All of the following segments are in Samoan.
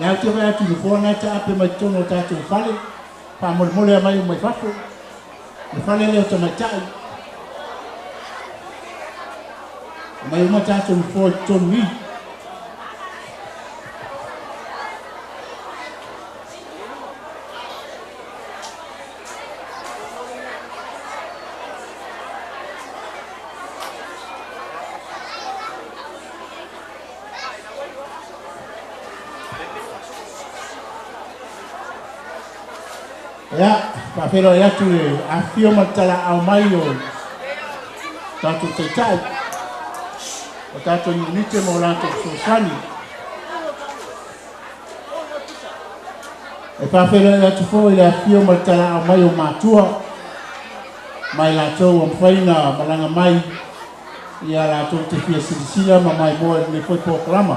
Lea ou te vaai atu i nofoa na e taape mai totonu o tatou fale, faamolemole aumai uma i fafo, le fale lea o tamaitai. Aumai uma tatou nofoa i totonu i i. Ia, faafeiloai atu le afifio ma le talaaao mai o tatou taitai, o tatou iunite ma o latou fesoasoani. E faafeiloai atu foi le afifio ma le talaaao mai o matua ma i latou ua mafai ona malaga mai ia latou te fia silasila ma maimoa i lenei foi polokalama.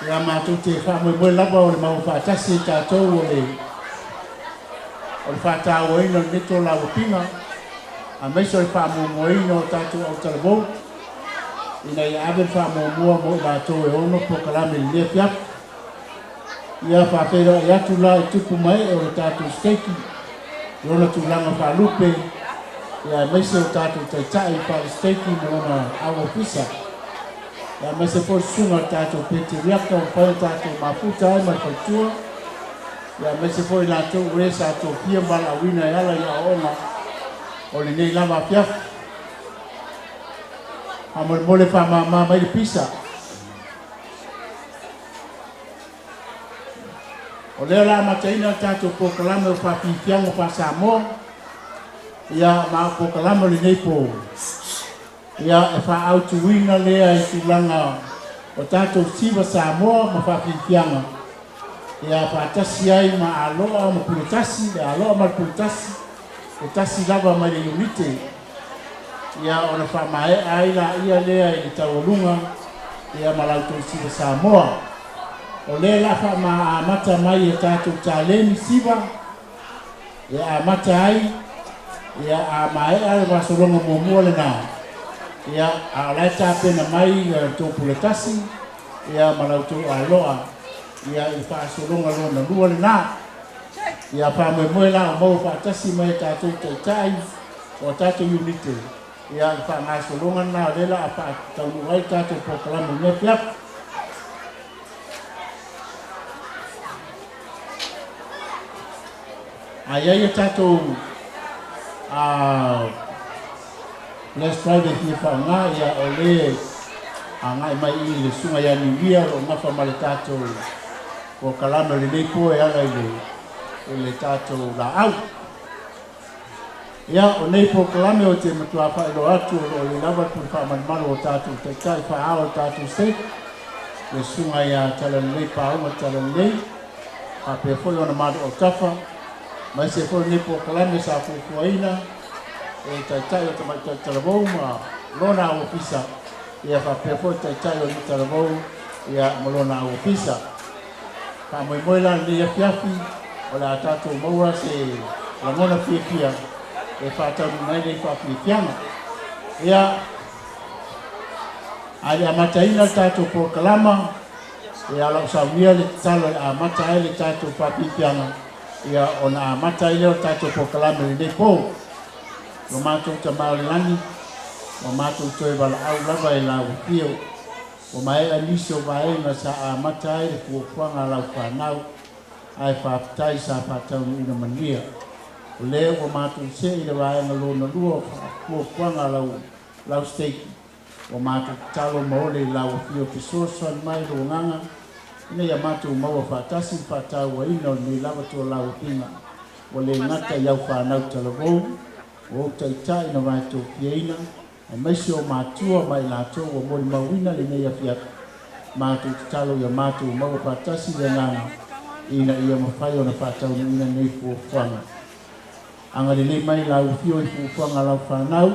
Ia matou te faamoemoe lava o le maua faatasi e tatou o le o le faatauaina o lenei tolauapiga aemaise o le faamuamuaina o tatou autalavou ina ia ave le faamuamua mo i latou e ono polokalame i lenei afiafi. Ia faafeiloai atu la i tupu ma ee o le tatou Steiki i ona tulaga faalupe, ia aemaise o tatou taitai faale-Steiki ma lona au ofisa, ia aemaise foi le susuga i le tatou Peteriaka ua mafai ona tatou mafuta ai ma le faletua, ia aemaise foi i latou o e sa tofia ma valaauina e ala i aoaoga o lenei lava afiafi. Faamolemole faamama mai le pisa. O lea o le a amataina le tatou polokalame o Faafiafiaga Faa-Samoa, ia ma o polokalame o lenei po, ia e faaautuina lea i tulaga o tatou siva Samoa ma faafiafiaga, ia faatasi ai ma Aloa ma Puletasi, le Aloa ma le Puletasi, e tasi lava mai le iunite, ia ona faamaea ai laia lea i le taualuga ia ma la outou siva Samoa. O lea la faamaamata mai e tatou taleni siva e amata ai ia a maea le vasologa muamua lena ia a o la e tapena mai le tou pule tasi ia ma la outou aloa ia i le faasologa lona lua lena. Ia faamoemoe la o maua faatasi mai e tatou taitai o a tatou iunite, ia le faagasologa lena o lea la a faataunuu ai le tatou polokalame i lenei afiafi. A i ai a tatou flash drive e fia faaaoga, ia o le agai mai i le susuga ia Niulia o lo o nafa ma le tatou polokalame o lenei po e ala i le, i le tatou laau. Ia, o nei polokalame ou te matua faailoa atu o lo o i ai lava le pule faamalumalu o tatou taitai faa-ao o le tatou state, le susuga ia Talalelei Paauga Talalelei, faapea foi ona malu autafa, aemaise foi lenei polokalame sa fuafuaina e Taitai o Tamaitai Talavou ma lona au ofisa, ia faapea foi Taitai o Alii Talavou ia ma lona au ofisa. Faamoemoe la lenei afiafi o le a tatou maua se lagona fiafia e faataunuuina ai nei faafiafiaga. Ia, a le amataina le tatou polokalama, ia o lau saunia le tatalo e amata ai le tatou faafiafiaga, ia ona amata ai lea o le tatou polokalame i lenei po. Lo matou Tama o le Lagi, ua matou toe valaau lava e lau afio. Ua maea nisi o vaega sa amata ai le fuafuaga a lau fanau, ae faafetai sa faataunuuina manuia. O lea ua matou see i le vaega lona lua o fuafuaga a lau lau steiki. Ua matou tatalo ma ole i lau afio fesoasoani mai lou agaga ina ia matou maua faatasi le faatauaina o lenei lava tualauapiga ua le gata i au fanau talavou, o ou taitai na vaetofiaina, Aemaise o matua ma i latou ua molimauina lenei afiafi, matou tatalo ia matou maua faatasi le agaga ina ia mafai ona faataunuuina nei fuafuaga. Agalelei mai lau afio i fuafuaga a lau fanau,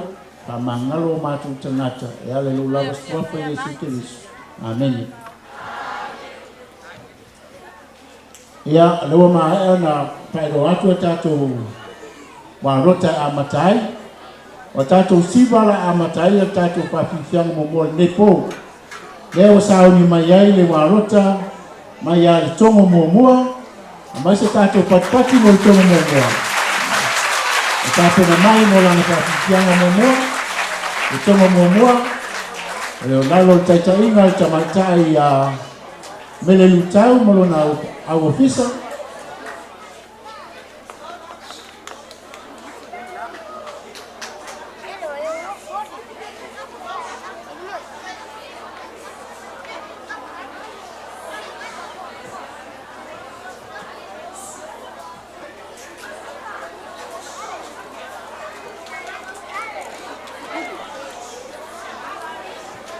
faamagalo o matou tagata e ala i lou lava Suafa Iesu Keriso. Amene. Ia, o lea ua maea ona faailoa atu a tatou walota e amata ai. O a tatou siva la amata ai a tatou faafiafiaga muamua i lenei po. Lea ua sauni mai ai le walota Mai lava i le togo muamua, aumai se tatou patipati mo le togo muamua. E tapena mai mo lana faafiafiaga muamua, le togo muamua, o le o lalo o le taitaiga a le tamaitai ia Mele Lutau ma lona au ofisa.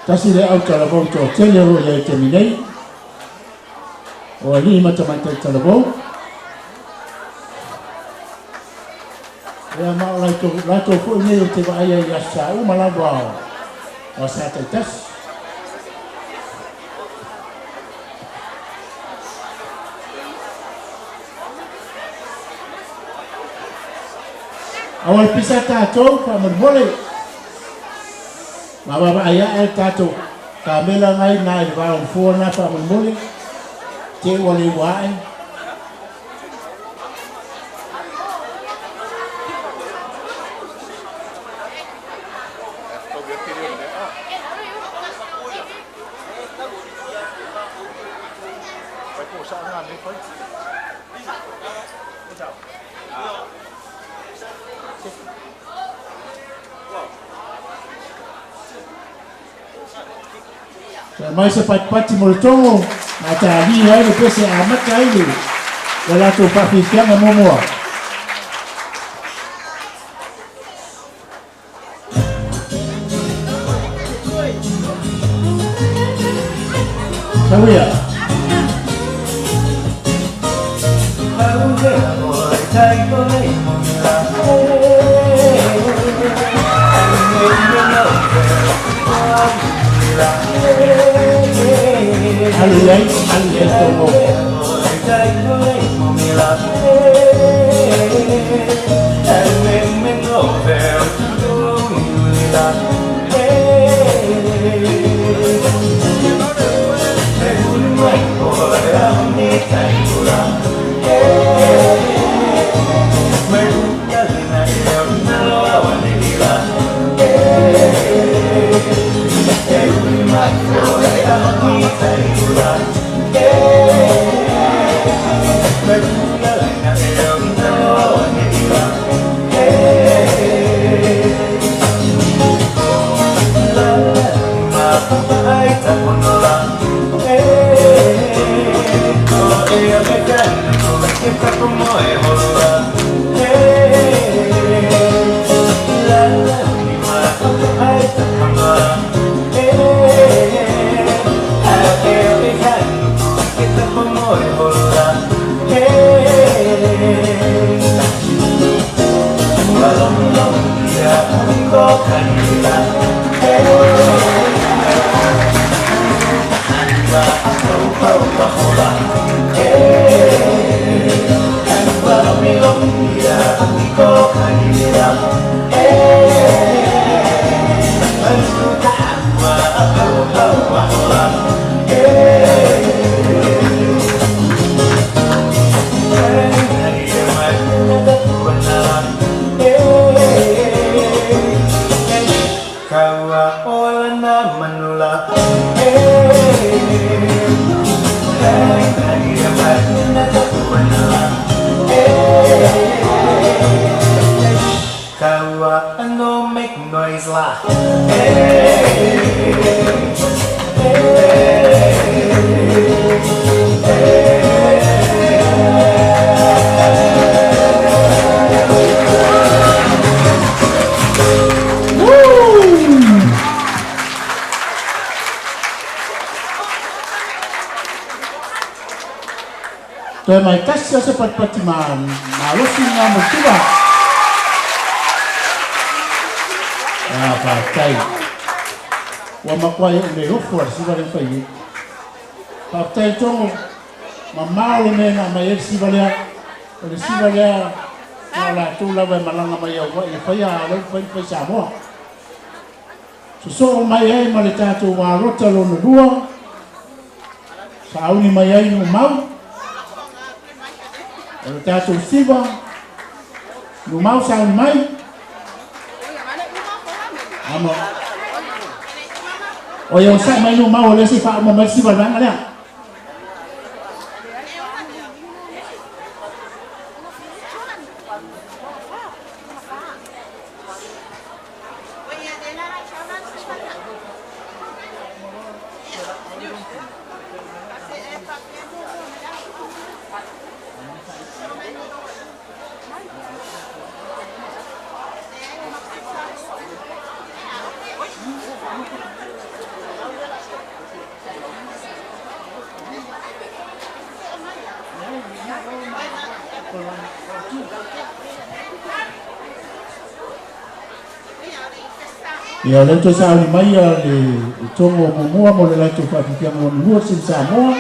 Tasi lea au talavou toatele o lo o i ai i le taimi nei, o alii ma tamaitai talavou. Ia ma o latou, latou foi nei ou te vaai ai i aso sa uma lava o asa taitasi. Aua le pisa tatou faamolemole. Ma vaavaai ae le tatou kamela na i na i le va o nofoa na faamolemole. Te ua le ua ae. Toe mai se patipati mo le togo, na talia ai le pese e amata ai le le latou faafiafiaga muamua. Tauia. Alu i ai, alu i ai togo. Toe mai tasi lava se patipati malosi lena mo le tuva. Ah, faafetai. Ua matua e le ofo a le siva lea fai ai. Faafetai Togo, mamao le mea na aumai ai le siva lea. O le siva lea na o latou lava e malaga mai Hawaii e faia, a o lea ua fai le fai Samoa. Sosoo mai ai ma le tatou alota lona lua. Sauni mai ai Numau, o le tatou siva, Numau sauni mai. Amo. O ia onosai mai Numau o lea se i faauma mai le siva le vaega lea. Ia, o lea ua toe sauni mai le togo muamua mo le latou faafiafiaga lona lua, le Sini Samoa.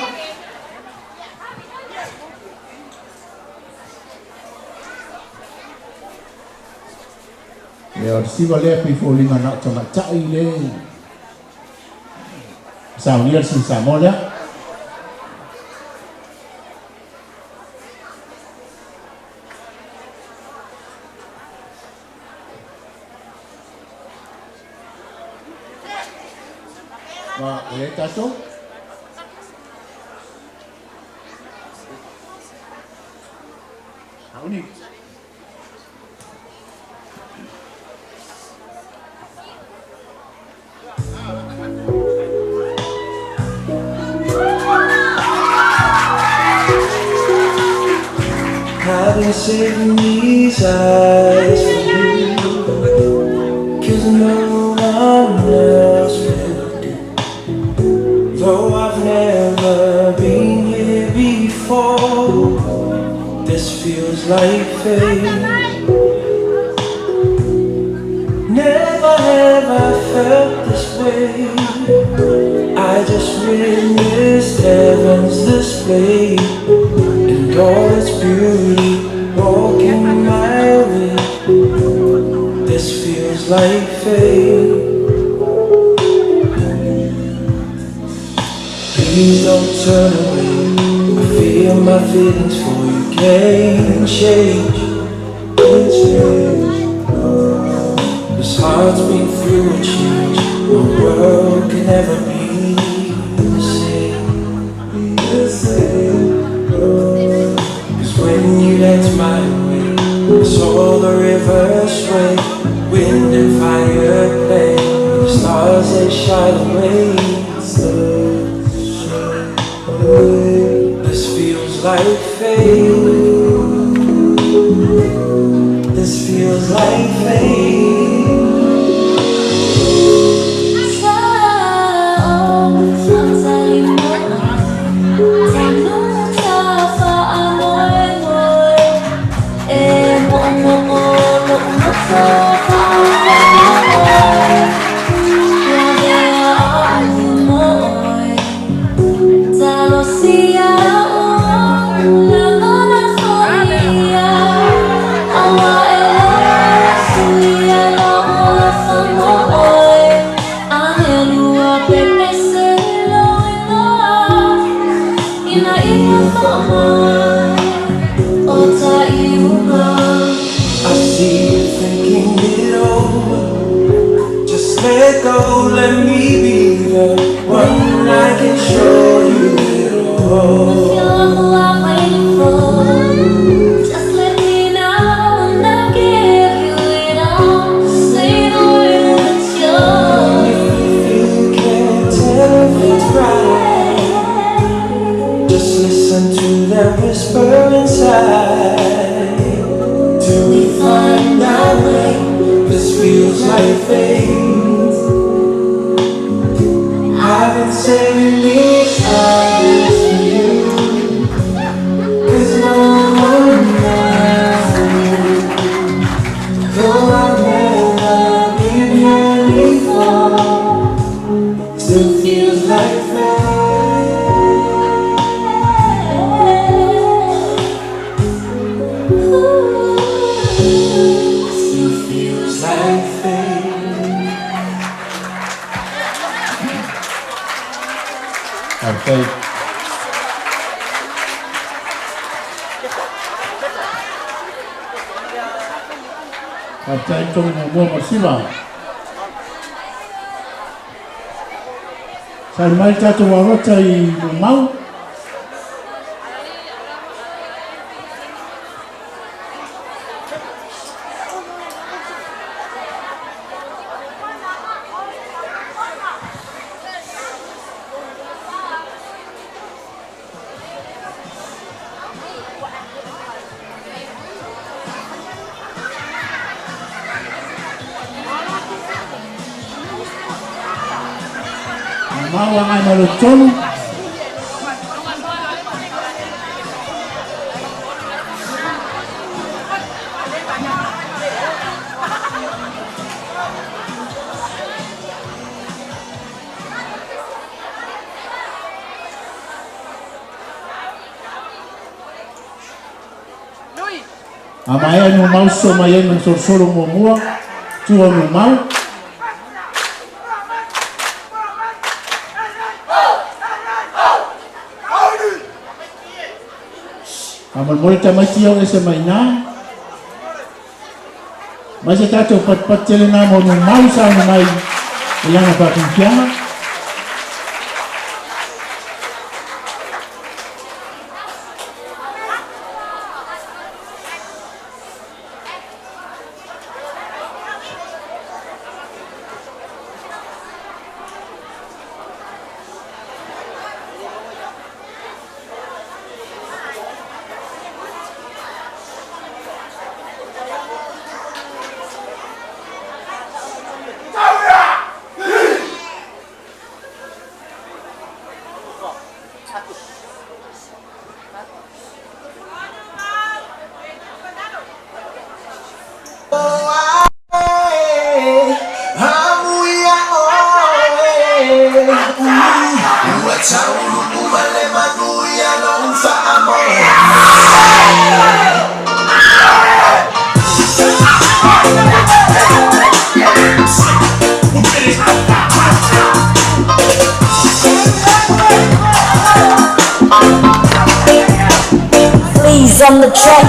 Ia, o le siva lea pei foliga na o tamaitai le saunia le Sini Samoa lea. Ma o le tatou. Sauni. I've been saving these eyes for you, 'cause no one else will do. Though I've never been here before, this feels like fate. Never have I felt this way. I just witnessed heaven's display and all its beauty walking my way. This feels like fate. Please don't turn away. I feel my feelings for you can't change. Can't change. This heart's been through a change. My world can never be the same. The same. 'Cause when you dance my way, I saw the river sway, wind and fire play, the stars they shine away. This feels like fate. This feels like fate. Sa o faamoemoe e mo'omo'o lo'u loto fa'amoemoe lavea a'u mo 'oe talosia a'u lagona fo'ia auā e suia lo'u alofa mo 'oe anelu a pepese lou inoa ina ia fa'amai o ta'iuga. I see you thinking it over. Just let go, let me be the one I can show you it all. You're who I'm waiting for. Just let me know and I'll give you it all. Say the word and it's yours. If you feel you can't tell if it's right, just listen to that whisper inside. Till we find our way, this feels like fate. I've been saving these eyes for you, 'cause no one else will. Though I've never been here before, still feels like fate. Still feels like fate. Faafetai le togi muamua mo le 9. Sauni mai le tatou aulota i Numau. Numau agai mai le 3. A maea Numau so mai ai ma le solosolo muamua, tua o Numau. Faamolemole tamaiti ia o ese mai ina. Mai se tatou patipati tele na mo Numau sauni mai i lana faafiafiaga. Please on the track.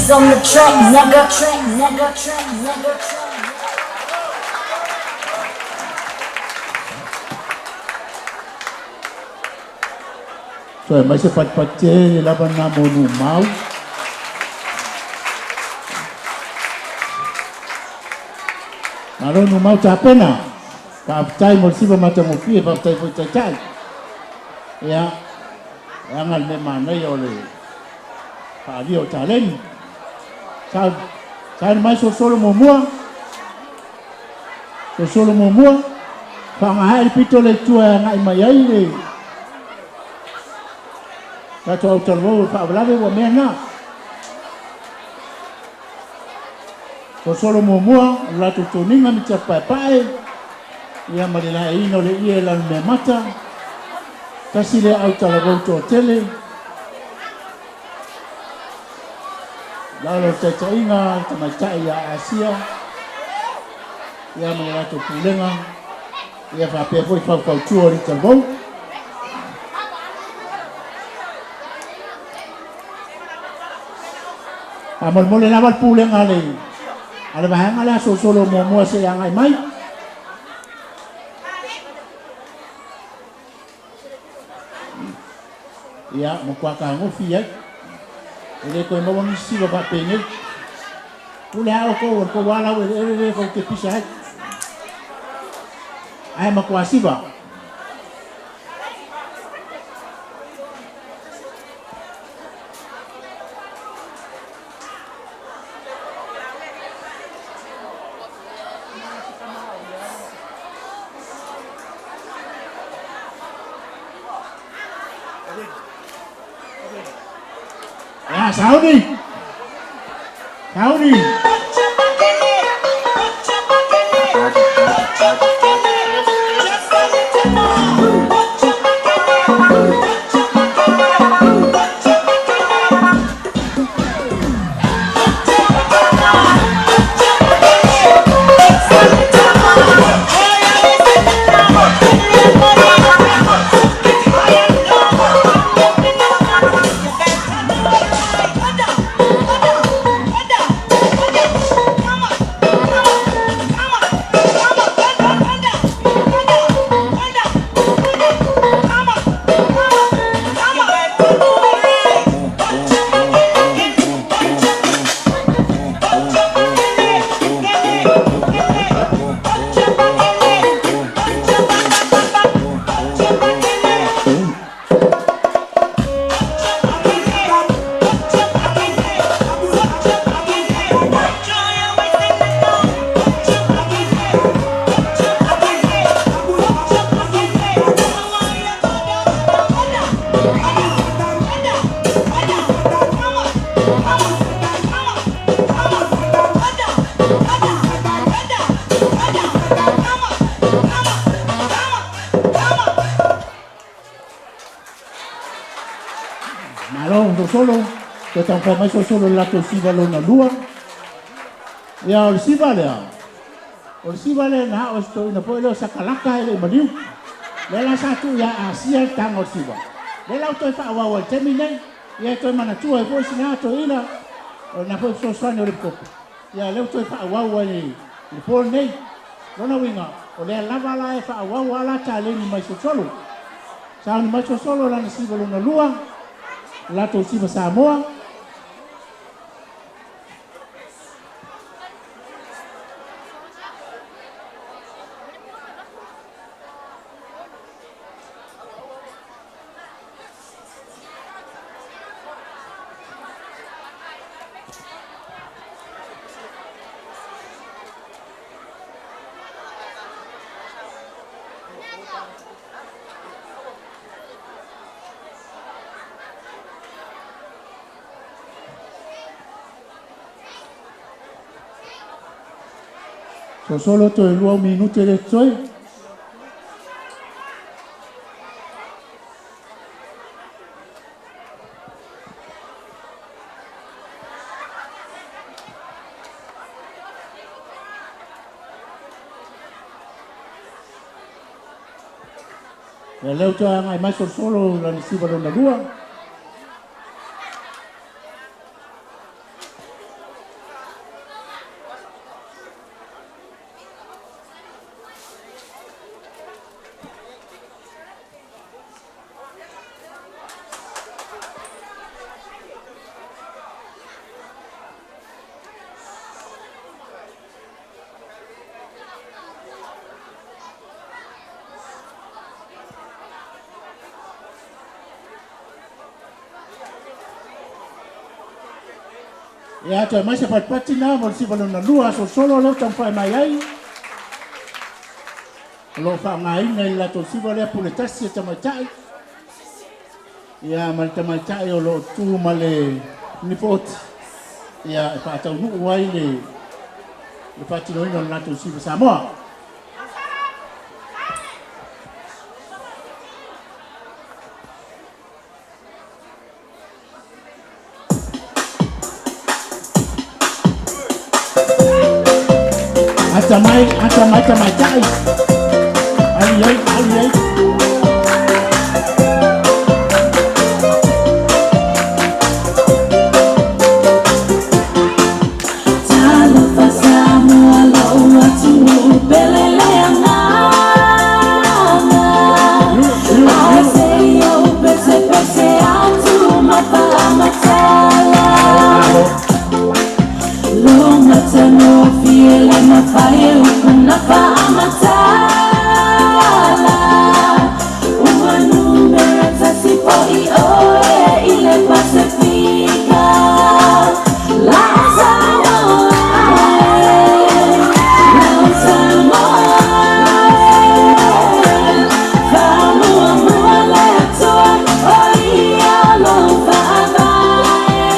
Keys on the track, nigga. Track, nigga. Track, nigga. Track. Toe mai se patipati lava na mo numau. Malo numau tapena. Faafetai mo le siva matagofie, faafetai foi taitai. Ia, e aga le mea manaia o le faalia o taleni. Sa sauni mai solosolo muamua. Solosolo muamua. Faagahae le pito le tua e agai mai ai le tatou autalavou o le faalavelave ua mea na. Solosolo muamua o le latou toniga ma Tiapaepae, ia ma le laeina o le ie i Lanumeamata. Tasi lea autalavou toatele. Lalo o le taitaiga a le tamaitai ia Asia, ia ma le latou pulega, ia faapea foi faufautua o le talavou. Faamolemole lava le pulega a le a le vaega lea solosolo muamua se i agai mai. Ia, matua tagofi ai. E le toe maua nisi siva faapenei. Pule lava outou, o le tou lava laueleele lea tou te pisa ai. Ae matua siva. Ia, sauni! Sauni! Malo solosolo, toe taumafai mai solosolo i le latou siva lona lua. Ia, o le siva lea, o le siva lea na ao e se toeaina foi lea o Sakalaka e le i maliu. Lea la sa tuu ia Asia le taga o le siva. Lea la ua toe faaauau ai i le taimi lenei. Ia e toe manatua ai foi sina toeaina, o lena foi fesoasoani o le Epikopo. Ia lea ua toe faaauau ai i le po lenei. Lona uiga, o lea lava la e faaauau lava la taleni mai solosolo. Sauni mai solosolo lana siva lona lua, o latou siva Samoa. Solosolo toe lua minute le totoe. Ia lea ua toe agai mai solosolo lana siva lona lua. Ia, toe aumai se patipati na mo le siva lona lua a Solosolo lea ua taumafai mai ai. O lo o faaaogaina i le latou siva lea pule tasi e tamaitai. Ia, ma le tamaitai o lo o tu ma le nipooti ia e faataunuu ai le le faatinoina o le latou siva Samoa. Ata mai, ata mai tamaitai. Ali ai, ali ai. Talofa Samoa lou atunuu pele le agaga. Ae se i ou pesepese atu ma faamatala. Malo. Lo matagofie le mafai e upu na faamatala. Ua numera tasi foi oe i le Pasefika. Lau Samoa e, lau Samoa e, faamuamua le Atua o ia lou faavae.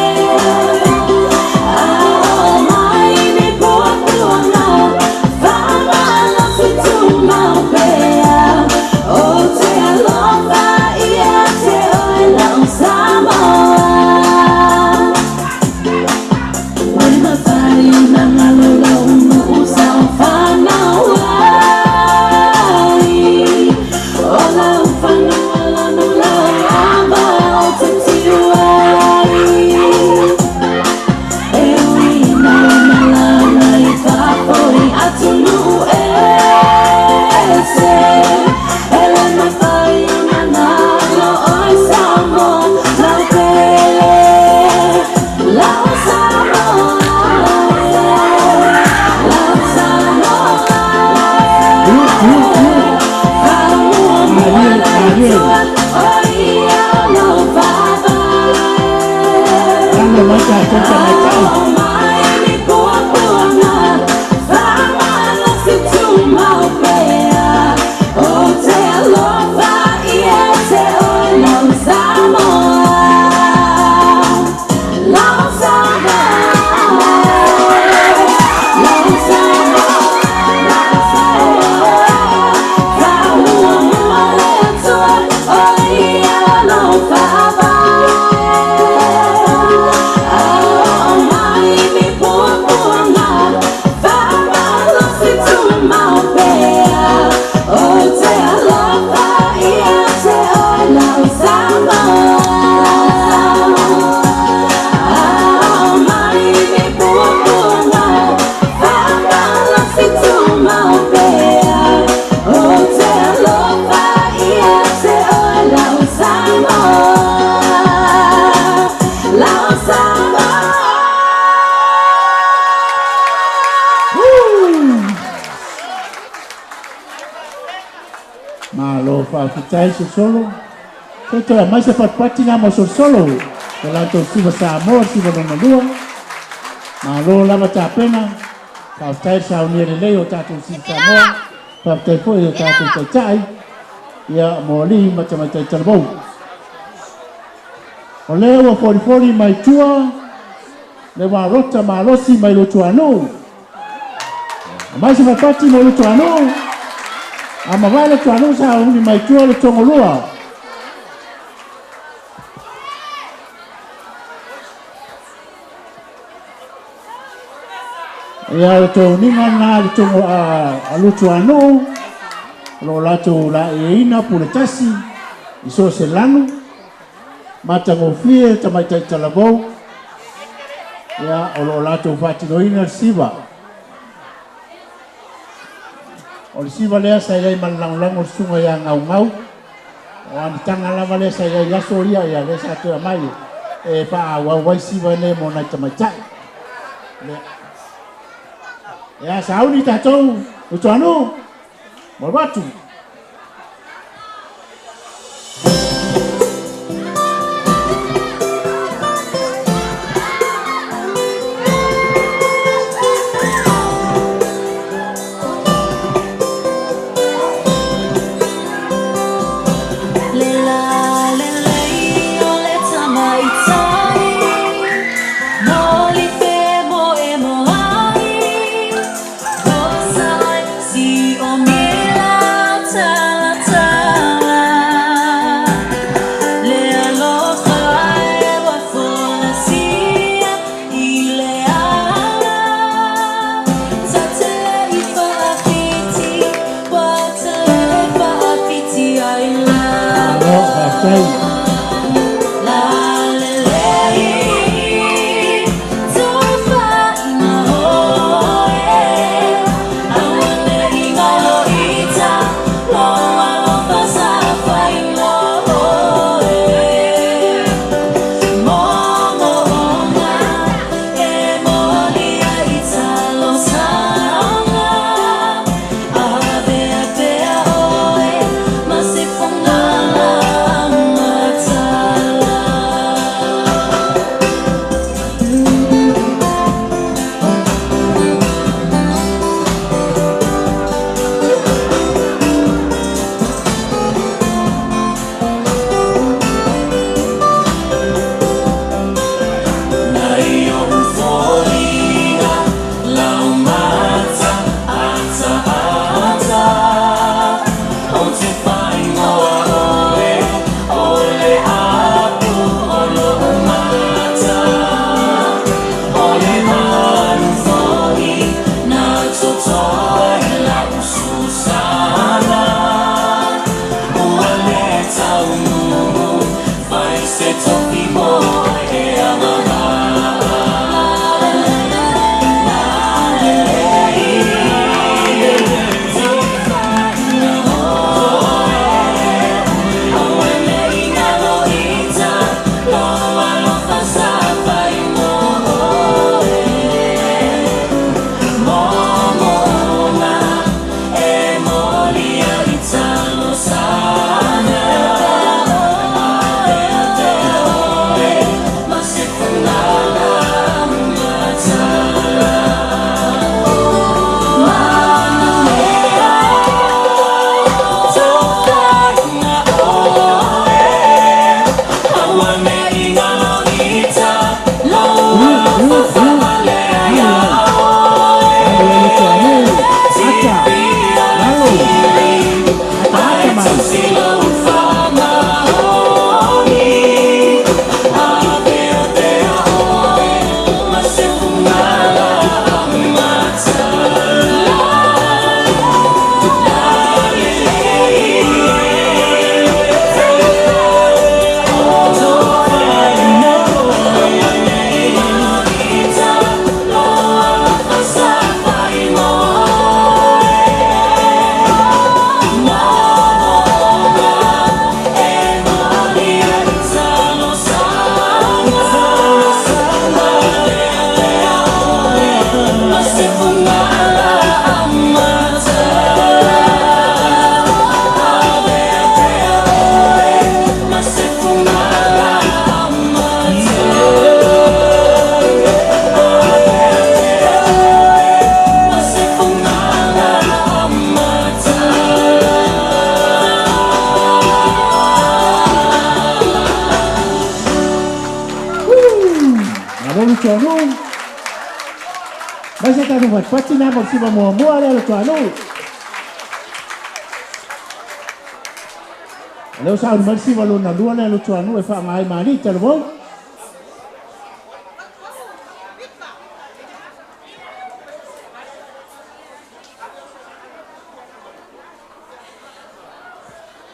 A oo mai ni puapuaga, faamalosi tumau pea. Ou te alofa ia te oe lau Samoa. E mafai ona galo lou nuu sa ou fanau ai. O lau fanua lanu lau ava ou te tiu ai. E ui ina malaga i fafo i atunuu ese. E le mafai ona galo oe Samoa lau pele. Lau Samoa e, lau Samoa e. Faamuamua le Atua o ia lou faavae. Lalo mai tatou tamaitai. Mai ni puapuaga, faamalosi tumau pea. Ou te alofa ia te oe lau Samoa. Lau Samoa e, lau Samoa. Faamuamua le Atua o ia lou faavae. A oo mai ni puapuaga, faamalosi tumau pea. Ou te alofa ia te oe lau Samoa. A oo mai ni puapuaga, faamalosi tumau pea. Ou te alofa ia te oe lau Samoa. Lau Samoa. Woo! Malo faafetai Solosolo. Se toe aumai se patipati na mo Solosolo. Le latou siva Samoa, siva lona lua. Malo lava tapena. Faafetai le saunia lelei o tatou siva Samoa. Faafetai foi o tatou taitai. Ia mo alii ma tamaitai talavou. O lea ua folifoli mai tua le varota malosi mai Luatuanuu. Aumai se patipati mo Luatuanuu. A mavae Luatuanuu sauni mai tua le Togolua. Ia o le toniga lena le togo a Luatuanuu. O lo o latou laieina pule tasi i so o se lanu. Matagofie tamaitai talavou. Ia o lo o latou faatinoina le siva. O le siva lea sa i ai ma le lagolago o le susuga ia Gaugau. O amataga lava lea sa i ai i aso ia, ia lea sa toe aumai e faaauau ai siva nei mo nai tamaitai. Lea. Ia sauni tatou Luatuanuu mo alu atu. Malo Luatuanuu. Mai se tatou fatufati na mo le siva muamua lea Luatuanuu. O lea ua sauni mai le siva lona lua lea Luatuanuu e faaaoga ai ma alii talavou.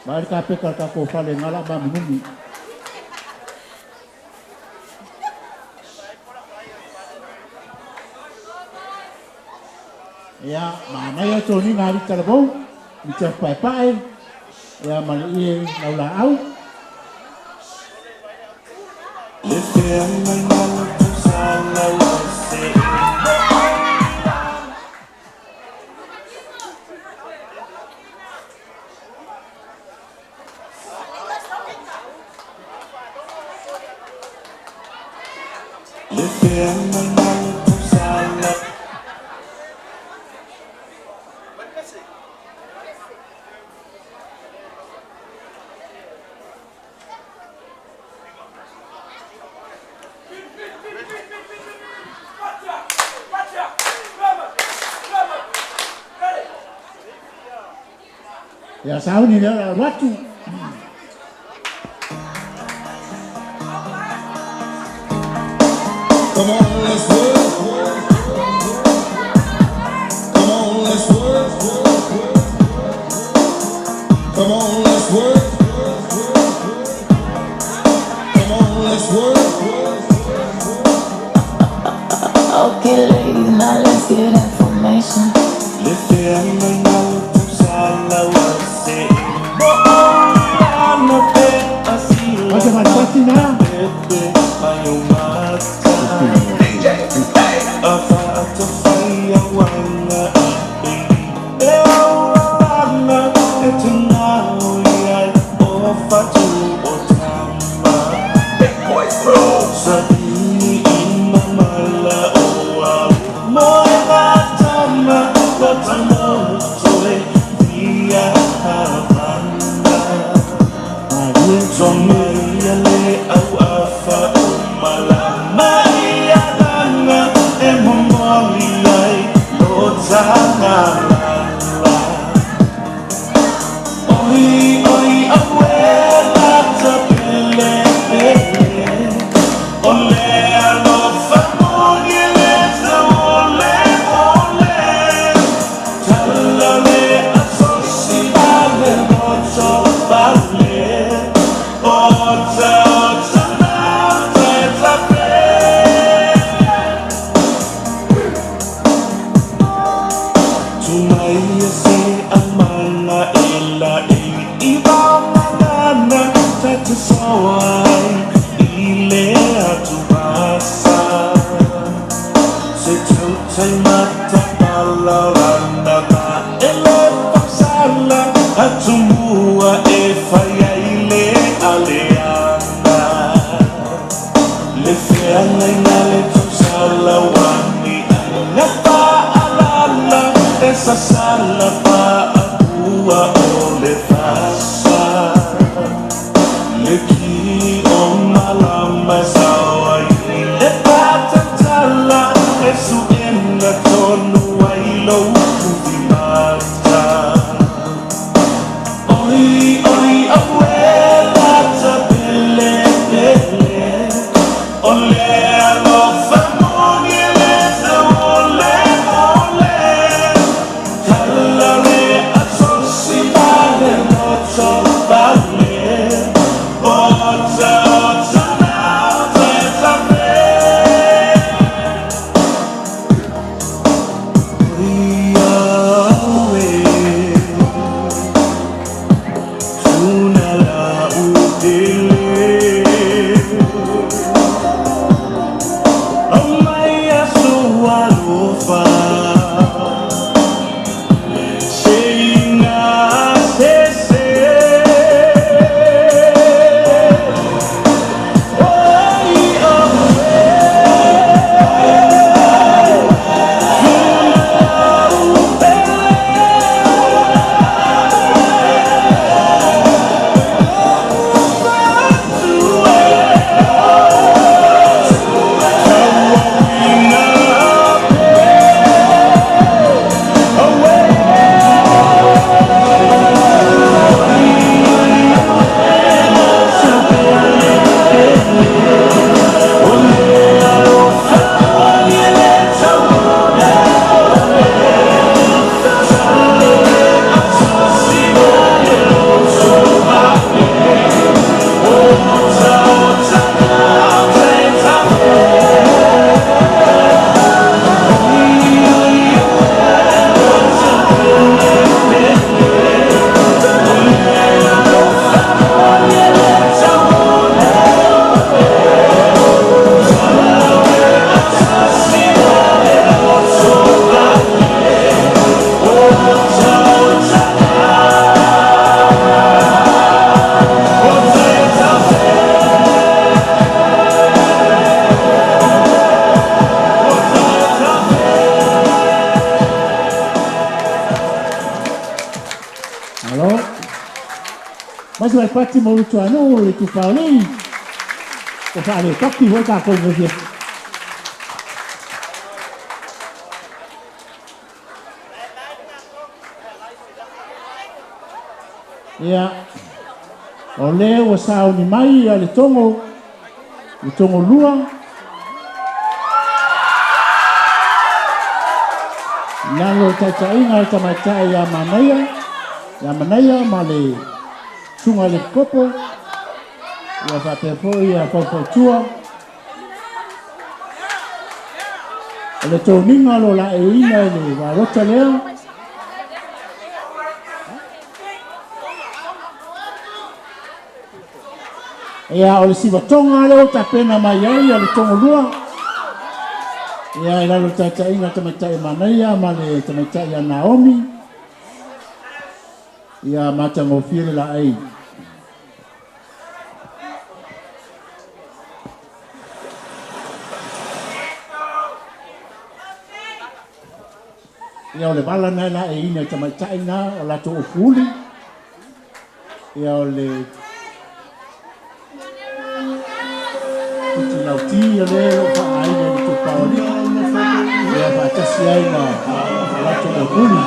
Vaai le kapeta o le tatou fale i gala maaminumi. Ia, manaia toniga a alii talavou, Mitiafu Paepae, ia ma le ie laulaau. Ia sauni lea o le a alu atu. Come on, let's work. Come on, let's work. Come on, let's work. Come on, let's work. Okay, ladies, now let's get information. O se fatufati na. Malie. Aemaise Vaipati ma Ulutoanuu le Itupa o Alii. Ua faalepati foi tatou i lenei afiafi. Ia, o lea ua sauni mai le Togo, le Togolua, i lalo o le taitaiga a le tamaitai ia Manaia, ia Manaia ma le susuga i le Kopo, ia faapea foi ia Faufautua. O le toniga o lo o laeiina i le valota lea. Ia, o le sivatoga lea ua tapena mai ai le Togolua, ia, i lalo o le taitaiga a le tamaitai Manaia ma le tamaitai ia Naomi, ia matagofie le laei. Ia, o le vala na e laeiina i tamaitai na o latou ofuuli. Ia, o le titi lauti o lea o lo o faaaogaina i le Itupa o Alii, ia faatasi ai ma latou ofuuli.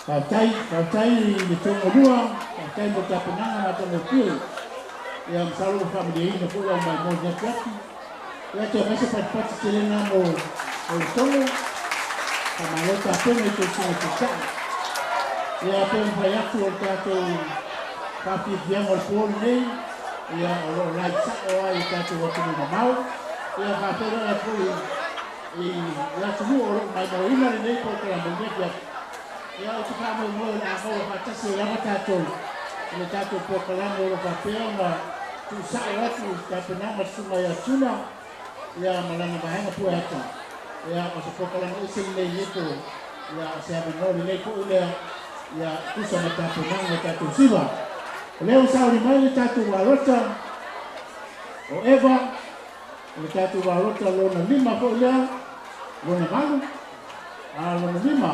Faafetai, faafetai i le Togolua, faafetai mo le tapenaga matagofie. Ia masalo ua faamalieina foi au maimoa i lenei afiafi. Ia toe aumai se patipati tele lena mo mo le Togo. Faamalo tapena i tou susuga taitai. Ia pei ona fai atu o le tatou faafiafiaga o le po lenei, ia o lo o live sao lava i le tatou atunuu mamao. Ia faafeiloai atu foi i le atunuu o lo o maimoaina lenei polokalame i lenei afiafi. Ia ou te faamoemoe o le a maua faatasi ai lava tatou i le tatou polokalame o lo o faapea ona tuusao atu i tapenaga a le Susuga ia Tuna ia ma lana vaega pueata. Ia o se polokalame ese lenei i lenei po, ia o se avanoa lelei foi lea ia tusa ma tapenaga o tatou siva. O lea ua sauni mai le tatou alota o Eva, o le tatou alota lona lima foi lea, lona valu, a lona lima.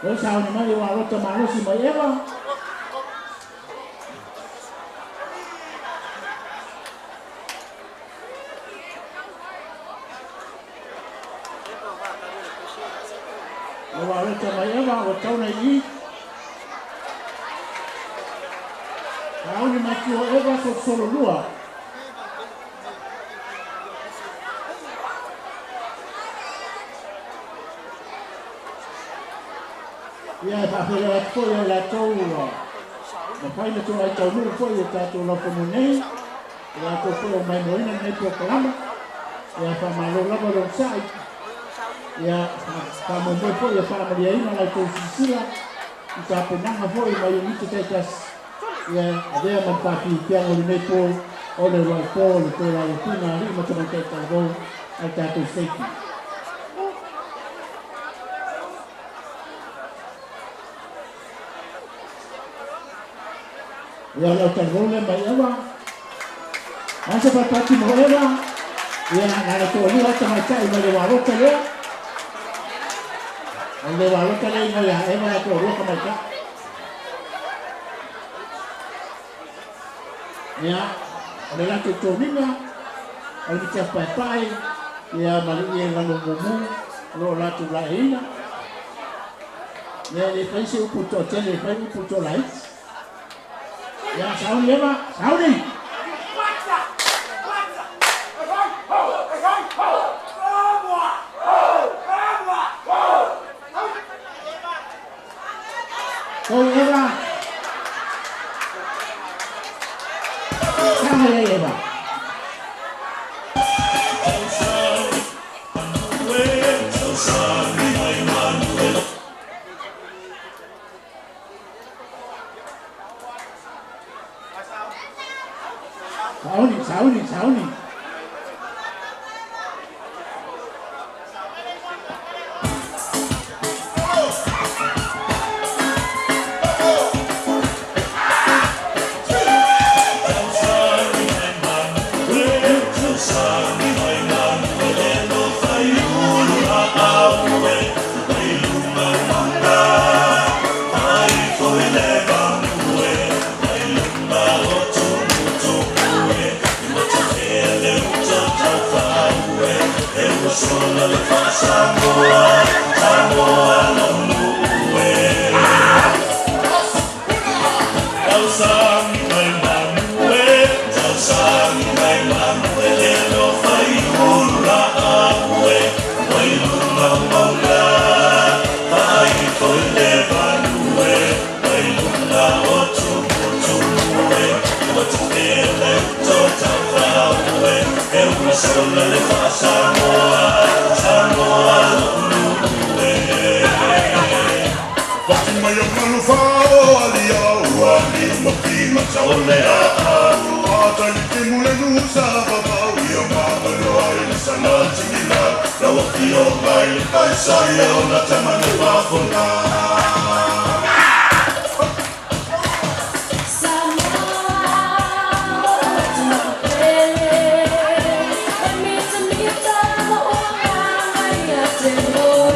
Lea ua sauni mai le alota malosi mai Eva. Le alota mai Eva ua tauna i i. Sauni mai tua Eva solosolo lua. Ia e faafeiloai atu foi ia i latou ua mafai ona tulai taunuu foi i o tatou laufanua nei, i latou foi ua maimoaina lenei polokalama. Ia faamalo lava le onosai. Ia faamoemoe foi ia faamalieina la outou silasila i tapenaga foi mai iunite taitasi. Ia avea ma le faafiafiaga o lenei po o le uluai po o le tolauafiga a alii ma tamaitai talavou a le tatou Seiki. Ia o le au talavou lea mai Eva. Mai se patati mo Eva. Ia na le toalua tamaitai mai le walota lea. O le walota lea ingoa ia Eva la toalua tamaitai. Ia, o le latou toniga, o le miti paepae, ia ma le ie lalo mumu, o lo o latou laeina. Ia, e le fai se upu toatele, e fai upu toalaiti. Ia, sauni Eva, sauni! Go Eva! Saga ia Eva! Sauni, sauni, sauni.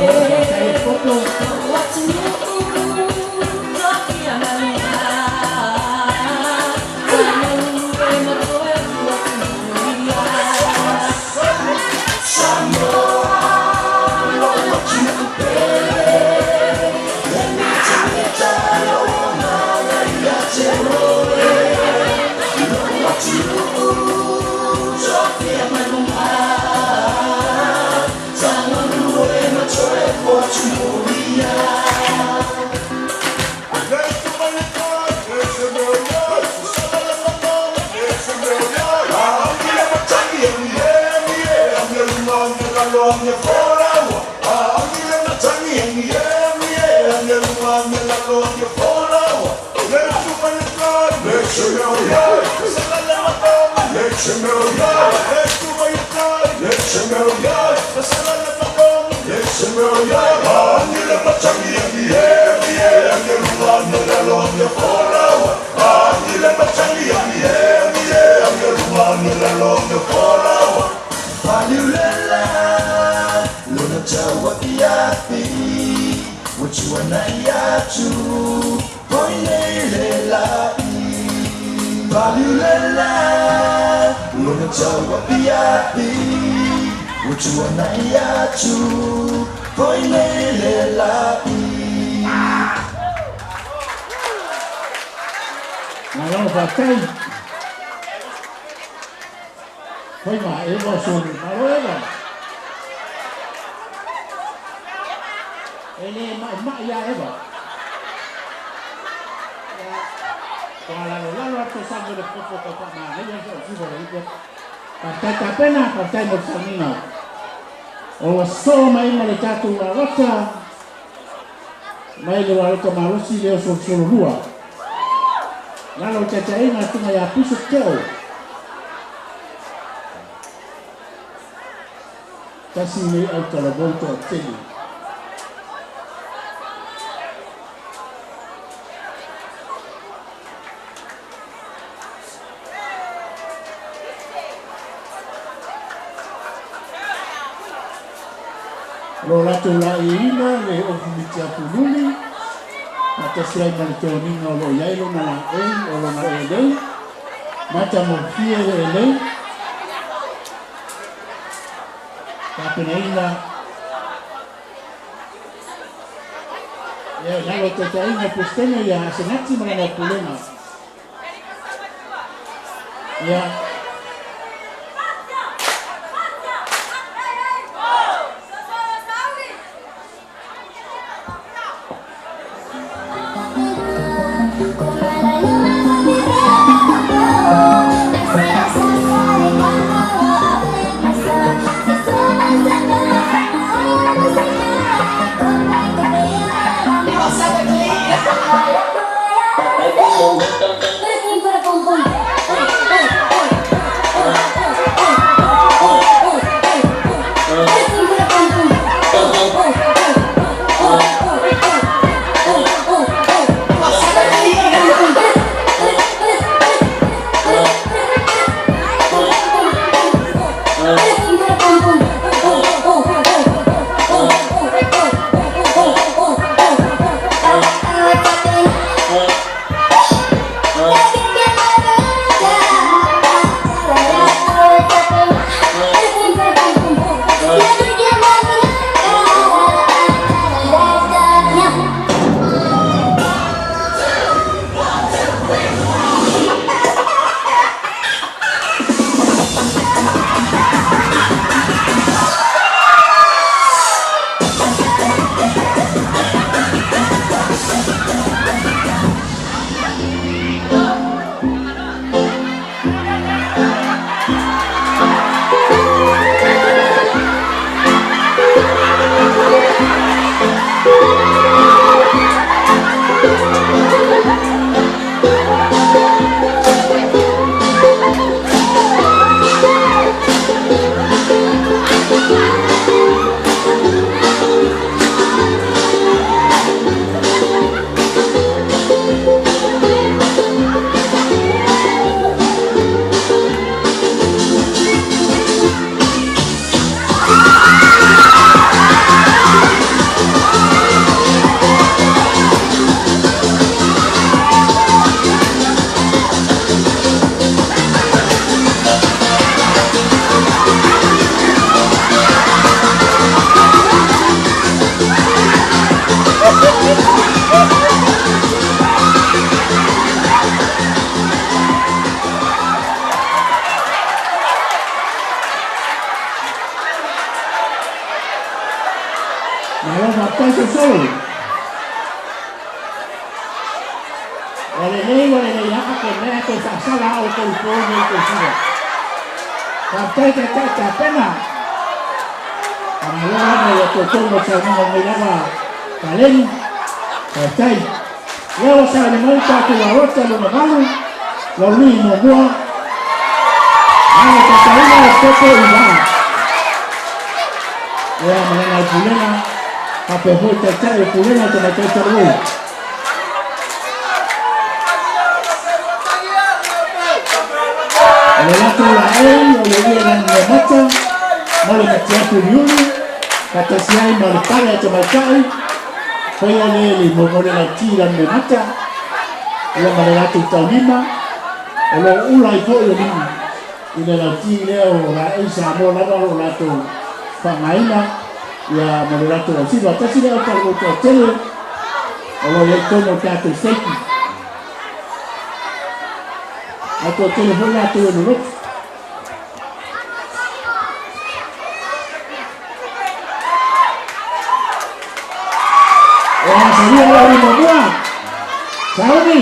Faafetai poto. Malo faafetai. Fai ma Eva soli. Malo Eva. E le maʻimaʻi ia Eva. Ua lalolalo atu o Samuele popo tau faamanaia se o le ipu. Faafetai tapena, faafetai mo le sauniga. O ua sosoo mai ma le tatou ualota, mai le ualota malosi lea o solosololua. Lalo o taitaiga a Susuga ia Bishop Teo. Tasi lenei autalavou toatele. O lo latou laeiina le ofu mitiapululi, faatasi ai ma le toniga o lo o i ai lona laei o lona elei, matagofie le elei, tapenaina ia i lalo o taitaiga o Peresetene ia Asenati ma lana Pulega. Ia Malo faafetai Sosolo. Ua lelei ua lelei lava ke mea e toe faasala a outou i po nei tausiga. Faafetai Taitai Tapena. Faamalo lava ia te outou mo le saunoaga i lenei lava paleni. Faafetai. Ia ua sauni mai le tatou Alota lona valu, Laulii muamua, alo taitaina o Topo Ivaa. Ia ma lana aupulega, faapea foi taitai o pulega o tamaitai talavou. O le latou laei o le ia Lanumeamata ma le matiafu uliuli, faatasi ai ma le pale a tamaitai, faia le le mo le lauti Lanumeamata, ia ma le latou taulima, o lo o ula ai foi o lima i le lauti lea o laei Samoa lava o lo o latou faaaogaina ia ma le latou ausiva. Tasi lea o talavou toatele o lo o i ai totonu o le tatou seiki. Ae toatele foi latou e loloto. Ia, salia lau muamua. Sauni.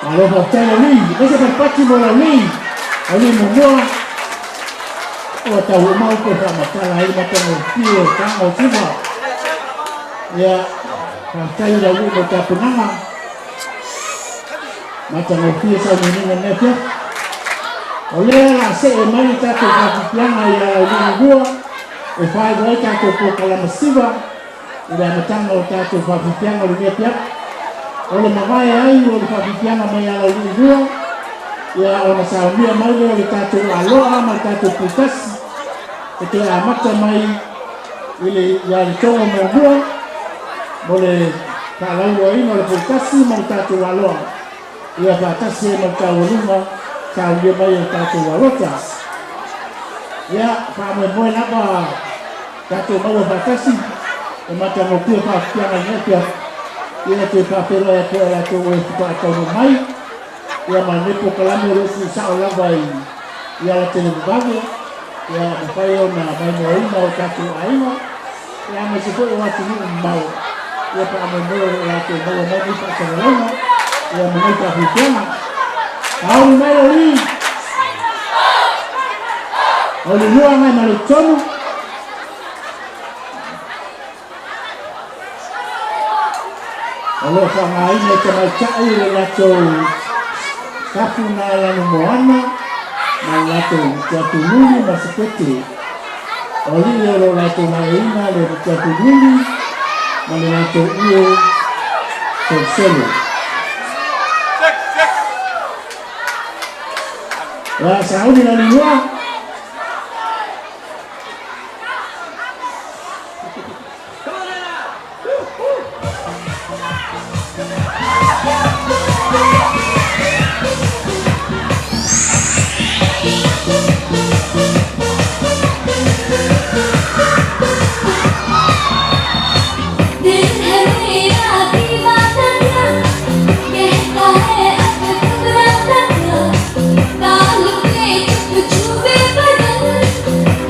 Malo faafetai laulii, aemaise foi le pati mo laulii, laulii muamua ua tauuma upu e faamatala ai le matagofie o taga o siva. Ia, faafetai i laulii mo tapenaga. Matagofie sauniuniga i lenei afiafi. O lea o le a see mai le tatou faafiafiaga ia laulii muamua e faailoa ai tatou polokalama siva i le amataga o tatou faafiafiaga o lenei afiafi. O le mavae ai o le faafiafiaga mai ia laulii 2, ia ona saunia mai lea o le tatou aloa ma le tatou putasi e toe amata mai i le ia le togo muamua mo le faalauiloaina o le putasi ma le tatou aloa. Ia faatasi ai ma le taualuga saunia mai o le tatou alota. Ia, faamoemoe lava tatou maua faatasi e matagofie faafiafiaga i lenei afiafi. Ia toe faafeiloai atu ai latou e faatoa taunuu mai. Ia ma lenei polokalame o lo o tuusao lava i ala televavave. Ia mafai ona maimoaina o tatou aiga. Ia aemaise foi o atunuu mamao. Ia faamoemoe o lo o latou maua mai nei faasalalauga. Ia ma nei faafiafiaga. Auli mai laulii. Auli lua ngai ma le tonu. O lo o faaaogaina e tamaitai le latou tafu na lanumoana ma le latou mutiatululi ma siketi. O alii o lo o latou laeina le mutiatululi ma le latou ie selesele. Ia sauni la lua. दिल है मेरा दीवाना क्या कहता है अब घबराना क्या, गाल पे जब छुए बदन,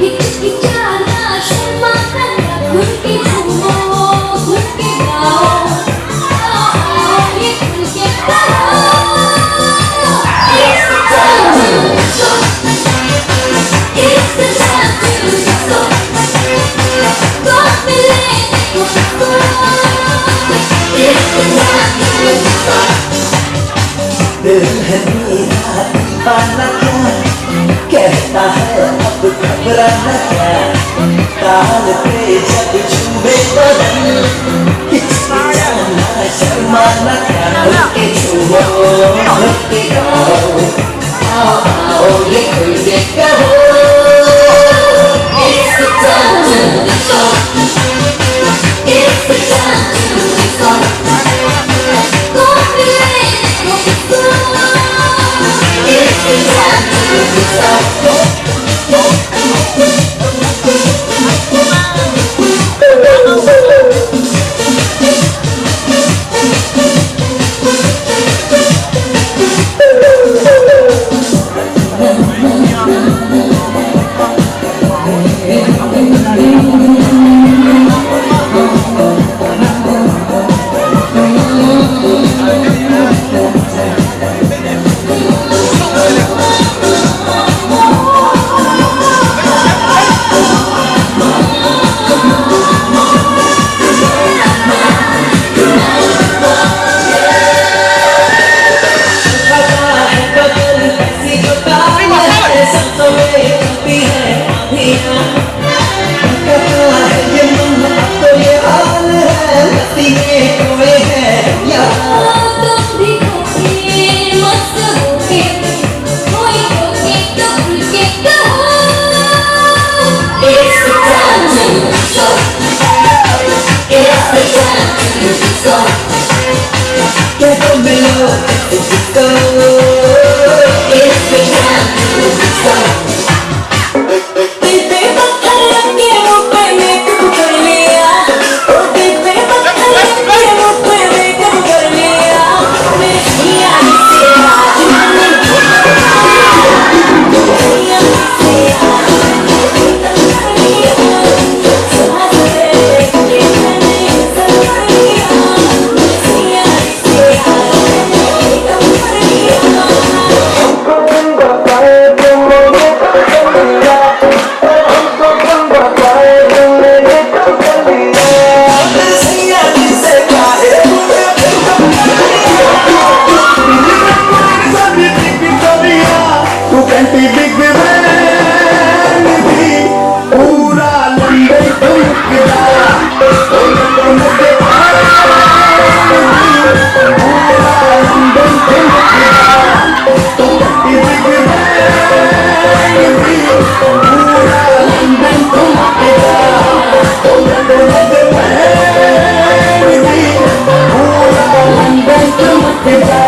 हिचकिचाना शर्माना क्या, खुल के झूमो खुल के गाओ, आओ आओ ये खुल के करो। It's the time to go, it's the time to go, go मिले दिल है मेरा दीवाना क्या कहता है अब घबराना क्या ताल पे जब झूमे बदन हिचकिचाना शर्माना क्या के छुओ के गाओ आओ आओ ये खुल के कहो। It's the time to show. It's the time to show. It's the time to show. पता है बदल कैसी जो ताल है सब में चलती है आंधियां कहता है ये मन अब तो ये हाल है मस्ती में खोए हैं यार। तुम भी खोके मस्त होके कोई रोके तो खुल के कहो। It's the time to show. It's the time to show. कह दो मिलो जिसको। It's the time to show. दिल पे पत्थर रख के मुँह पे मेकअप कर लिया ओ दिल पे पत्थर रख के मुँह पे मेकअप कर लिया मेरे सैया से आज मैंने सैया से आज मैंने कर लिया सुबह सवेरे देख के मैंने सब कर लिया मेरे सैया से आज मैंने मेकअप कर लिया। मेरे सैया जिसे काहे तूने तू कहती बिग बैन भी पूरा लंदन तुमकदा पूरा लंदन तुमकदा तू कहती बिग बैन भी पूरा लंदन तुमकदा भी पूरा लंदन तुमकदा।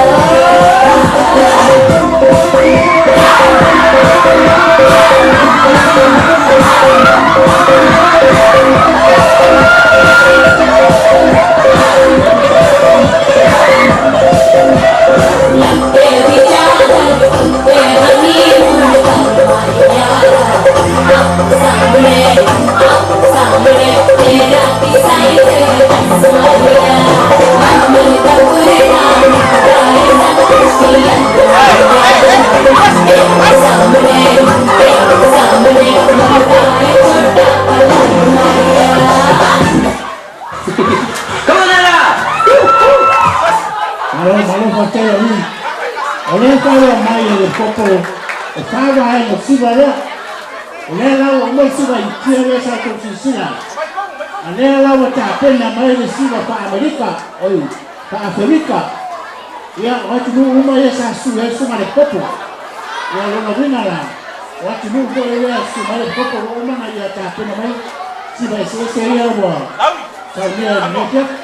Malo, malo faafetai alii. O lea faaloa mai e le popo e fa vaega o siva lea. O lea la ua aumai siva i tia lea sa tou silasila ai. A lea la ua tapena mai le siva faa-Amerika, oi, faa-Aferika. Ia, o atunuu uma ia sa sui ai susuga le popo. Ia, lona uiga la, o atunuu foi lea susu mai le popo ua uma ona ia tapena mai siva eseese ia ua saunia i lenei afiafi.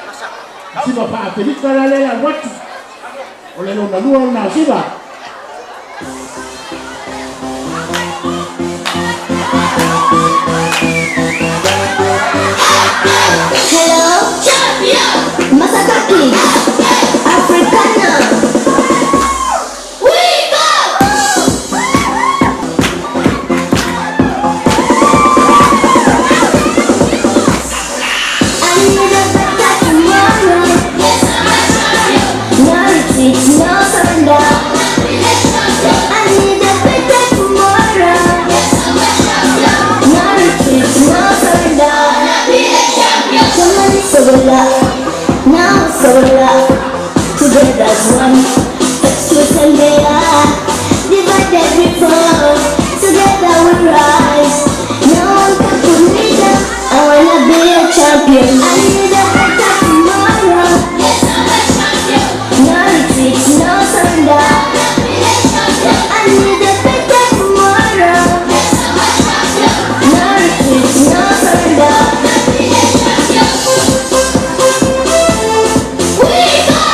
Siva faa-Aferika la lea e alu atu. O le lona lua lena o siva. Hello, Masakaki, Africana. We go! I need a better tomorrow. Yes, I'm a champion. No retreat, no surrender. I need a better tomorrow. Yes, I'm a champion. No retreat, no surrender. Be a champion. Someone so now so. Together as one. Divided we fall, together we rise. No one can put me down. I wanna be a champion. I need a better tomorrow. Yes, I'm a champion. No retreat, no surrender. Be a champion. I need a better tomorrow. Yes, I'm a champion. No retreat, no surrender. Be a champion. We go!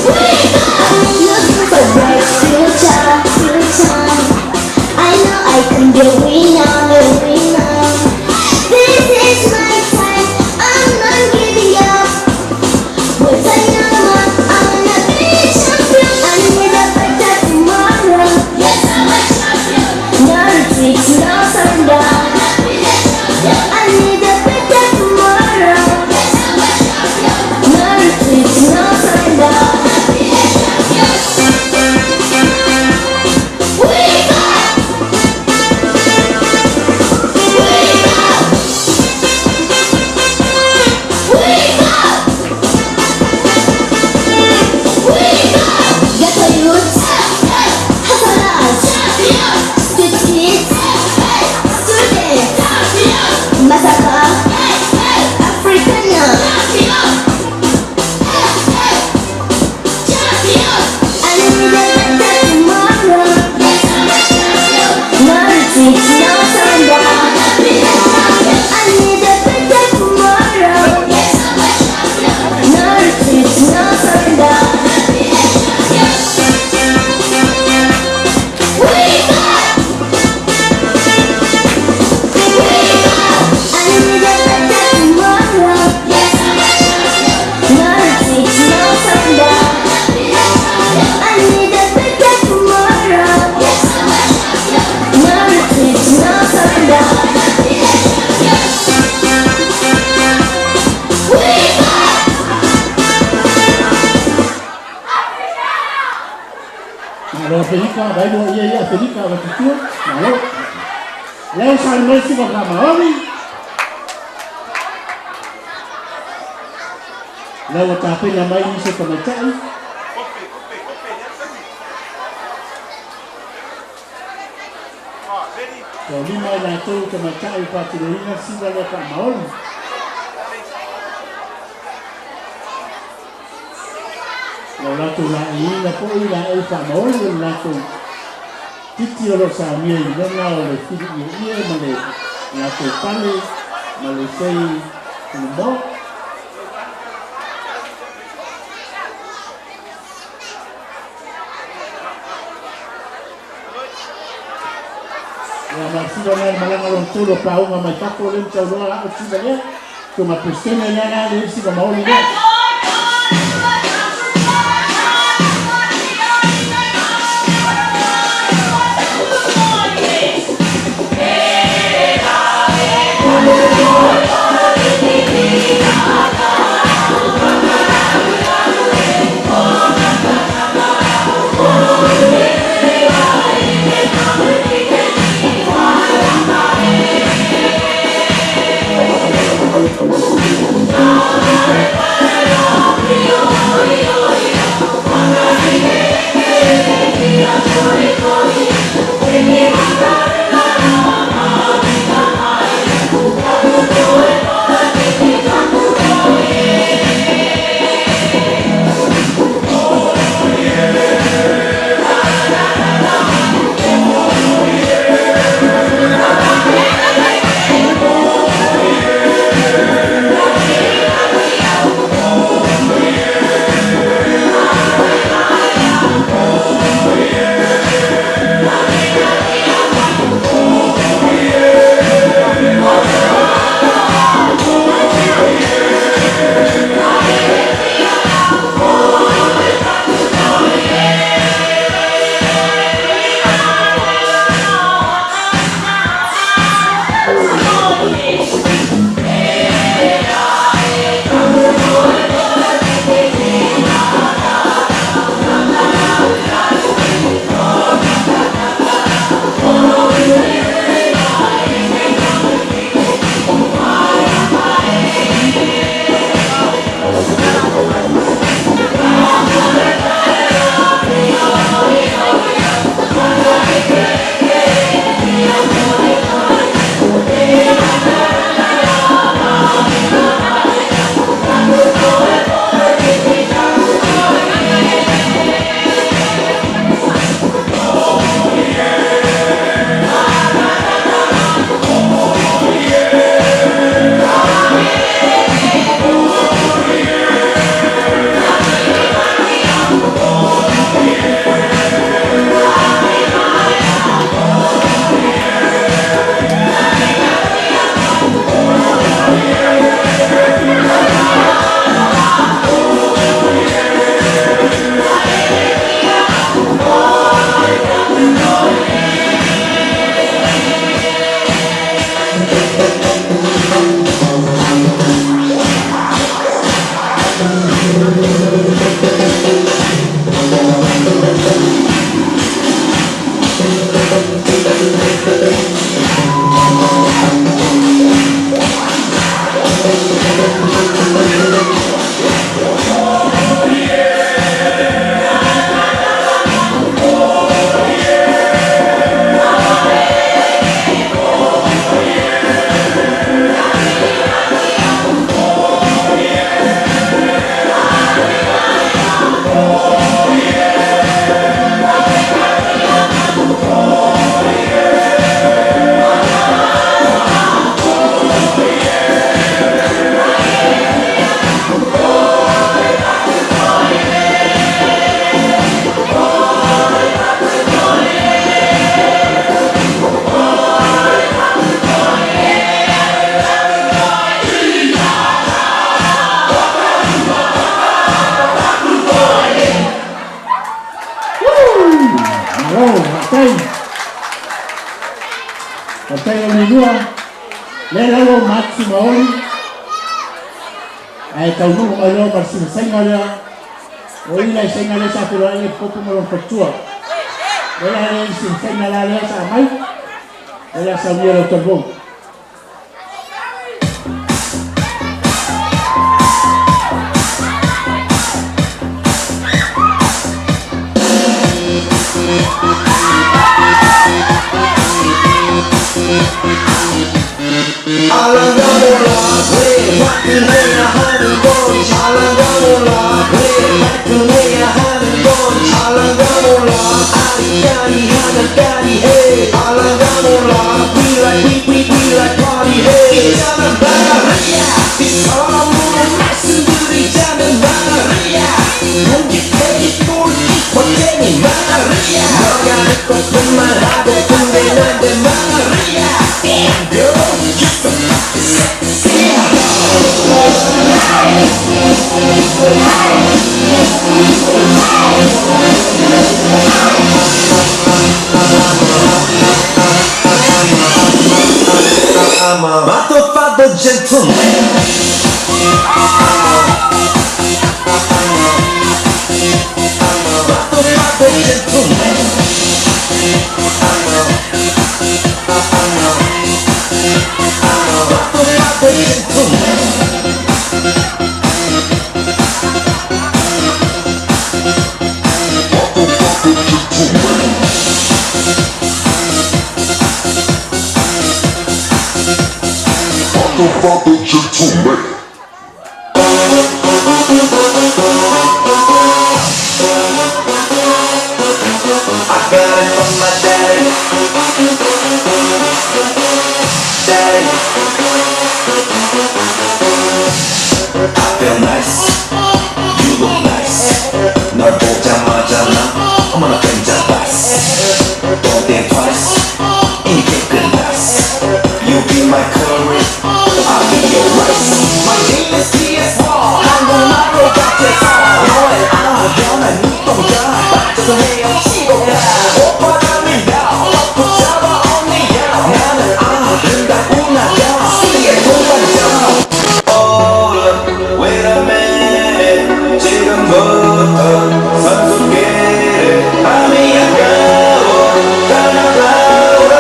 We go! Looking for bright future, future. I know I can be a winner, a winner. This is my time. I'm not giving up. But I know I'm gonna be a champion. I need a better tomorrow. Yes, I'm a champion. No retreat, no surrender. Be a champion. I need a better tomorrow. Yes, I'm a champion. No retreat, no surrender. Be a champion. We go! We go! We go! We go! Ghetto youth, hustlers, Champion! street kids, Hey! students, Champion! massacre, Hey! Hey! Africana. Champion! Hey! Hey! Champion! I need a better tomorrow. Yes, I'm a champion. No retreat, no surrender. Be a champion. I need a better tomorrow. Yes, I'm a champion. No retreat, no surrender. Be a champion. We go! We go! I need a better tomorrow. Yes, I'm a champion. No retreat, no surrender. Be a champion. I need a better tomorrow. Yes, I'm a champion. No retreat, no surrender. Be a champion. We go! Malo Afelika, vai no ia ia Afelika va tutua. Malo. Leo sa mai si va maori. Leo ta pena mai ni se tamaitai. Ko lima i latou tamaitai faatinoina siva lea faamaoli. O latou laeiina foʻi laʻau faamaoli o le latou titi o loo saunia i lona o le filiʻieʻie ma le latou pale ma le sei umoa. Ia ma siva lea le malaga lona tolu o pauga mai fafo lea ma tauloa la'o siva lea tonga Peresitene lea la le siva maoli lea. lua, lea la ua uma atu Simaoli, ae taunuu mai loa ma le simasaiga lea, o i la i saina lea sa feiloai ai le epikopo ma lona faletua. Lea la lea i le simasaiga la lea sa aumai, lea la saunia lau talavou. 알랑가 몰라 왜 화끈해야 하는 건지 알랑가 몰라 왜 말끔해야 하는 건지 알랑가 몰라 아리까리하면 까리해 알랑가 몰라 We like we we we like party hey 이자면 말이야 이 사람으로 말씀드리자면 말이야 용기 패기 똘끼 멋쟁이 말이야 너가 듣고픈 말 하고픈데 난데 말이야 Damn girl you so fucking sexy. I'm a motherfucker gentleman. I'm a motherfucker gentleman. I'm a motherfucker gentleman. Motherfucker gentleman. I got it from my daddy. Daddy. I feel nice. You look nice. 널 보자마자 난 어머나 괜찮았어. Don't think twice. 이게 끝났어. You be my curry. I'll be your rice. My name is PS1. 한국말로 같아서 너의 아련한 눈동자 빠져서 헤엄치고 가. 오빠라면 나 붙잡아 언니야. 나는 아름다운 아가씨의 동반자. Hold up, wait a minute. 지금부터 선수길을 밤이 아까워 떠나가오라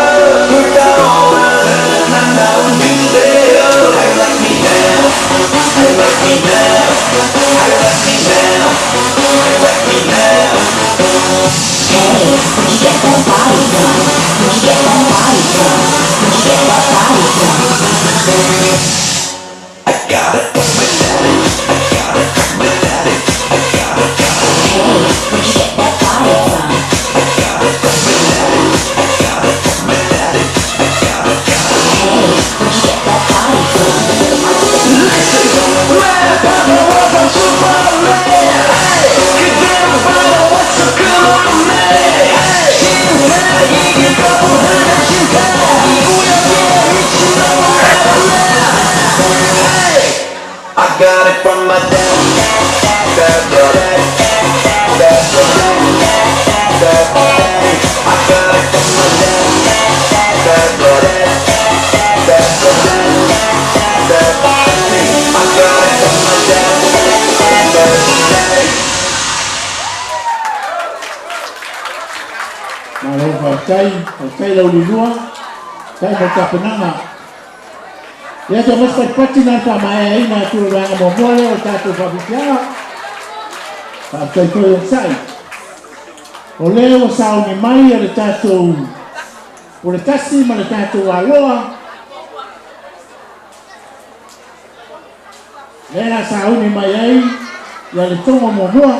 불타오르는 아름다운 그대여. I like me now, I like me now, I like me now, I like me now. I got it from my daddy. I got it from my daddy. I got it, got it. I got it from my daddy. I got it from my daddy. I got it, got it. Listen, man, Papa was a superman. Hey, 그대로 받아왔어 그놈의. Hey, 신세 이길 거부하는 신세. 이 구역에 미친놈을 알았네. Hey, I got it from my dad. Dad, dad, dad, dad, dad. I got it from my dad. Dad, dad, dad, dad, dad. I got it from my dad. Dad, dad. Malo faafetai, faafetai Laulilua, faafetai mo le tapenaga. Ia toe aumai se patipati na le faamaeaina atu o le vaega muamua lea o le tatou faafiafiaga. Faafetai foi i onosai. O lea ua sauni mai le tatou Puletasi ma le tatou Aloa, lea la sauni mai ai ia le togo muamua.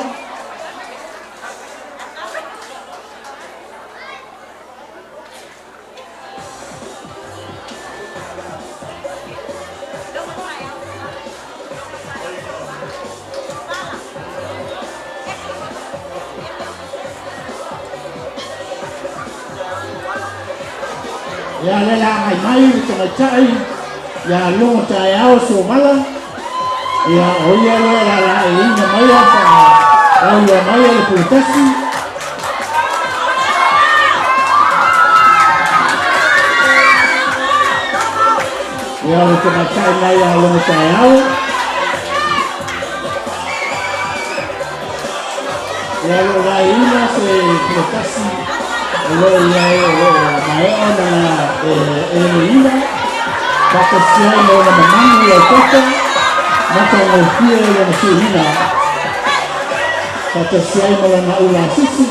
Ia lea la agai mai le tamaitai ia logo taeao Somala, ia o ia lea la laeiina maia pa lauia maia le Puletasi. Ia o le tamaitai mai ia logo taeao. Ia o lo o vaeina se puletasi o lo o i ai o lo o maea ona eleeleina faatasi ai ma ona mamalu lautata matagofie lona suiina faatasi ai ma lana aulasisi.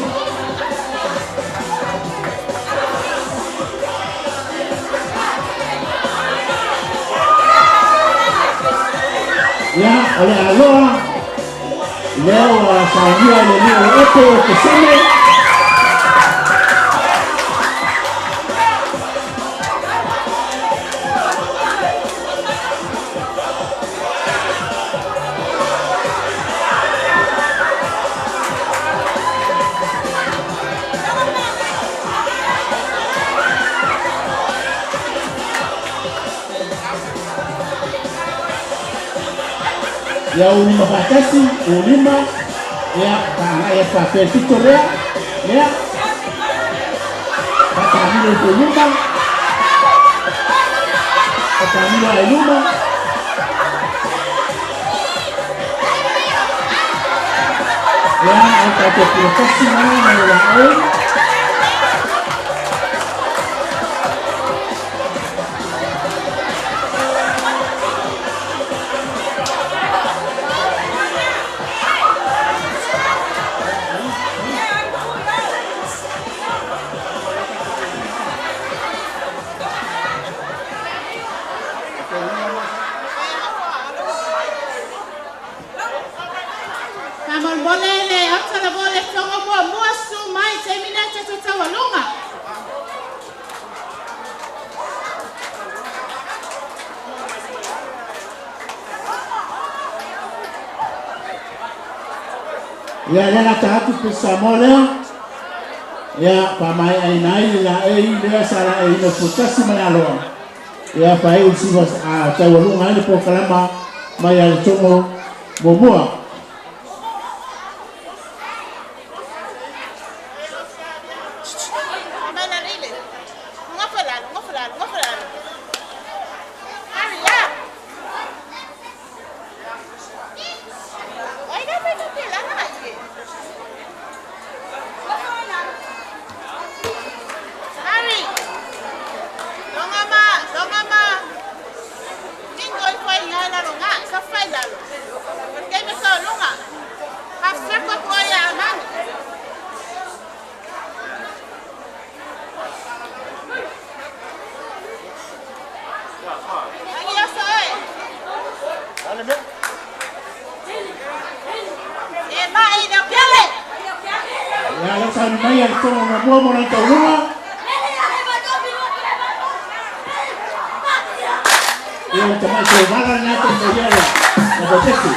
Ia, o le aloa lea ua saunia i le lua o epe o Teseme. Ia ua lima faatasi, ua lima, ia, faagai atu faapea le pito lea, lea, faatamilo ifo i luma, faatamilo ae i luma. Ia, o tatou pule tasi na ma le laau. Faamolemole le autalavou le togo muamua susu mai taimi nei tatou taualuga. Ia lea lata atu pe Samoa lea. Ia faamaeaina ai le laei lea sa laeiina o Putasi ma le aloa. Ia faaiu le siva a taualuga ai le polokalama mai a le togo muamua. Ia lea sauni mai a le togo muamua mo lana tauluga. Ia o le tamai sovala lena taitaia le Lavatetu.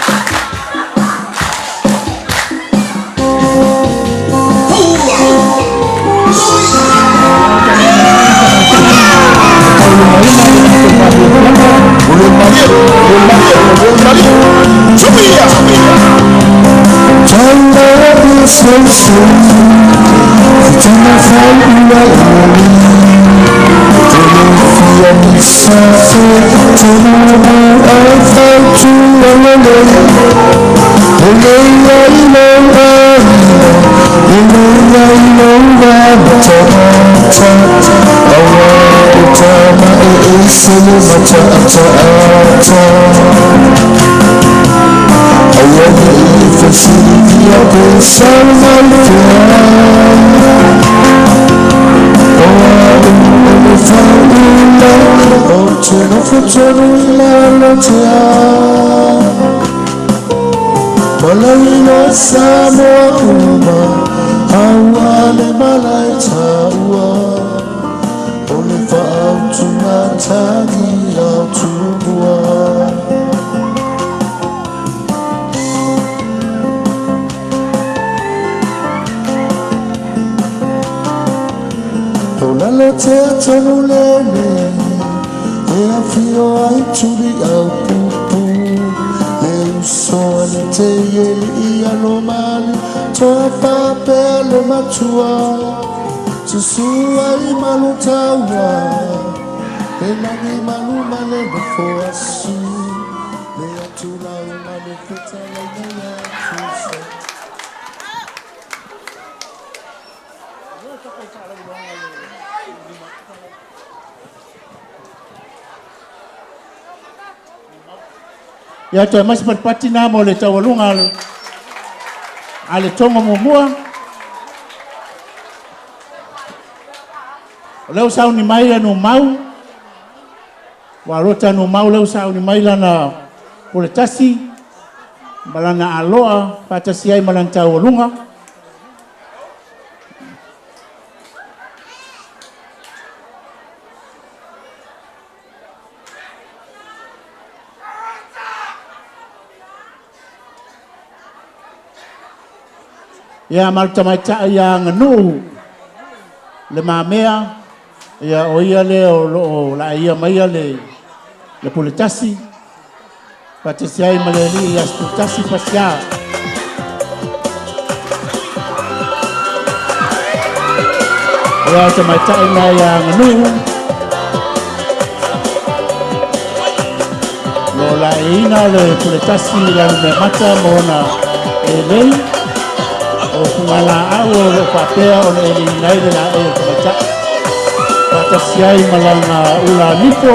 Le lagi malu ma le nofo asu, le atulau ma le fetalaiga ia Tusa. Ia toe mai se patipati na mo le taualuga a le, a le togo muamua. O lea ua sauni mai le numau, ua lota numau lea ua sauni mai lana pule tasi, ma lana aloa faatasi ai ma lana taualuga. Ia ma le tamaitai ia Aganuu le mamea, ia o ia lea o loo laaia maia le le pule tasi faatasi ai ma le alii ia 11 Pasia. Ia o tamaitai na ia Aganuu lo laeiina le pule tasi i lana meamata ma ona elei o fugalaau o loo faapea ona eliina ai le laei o le tamaitai faatasi ai ma lana ula nifo,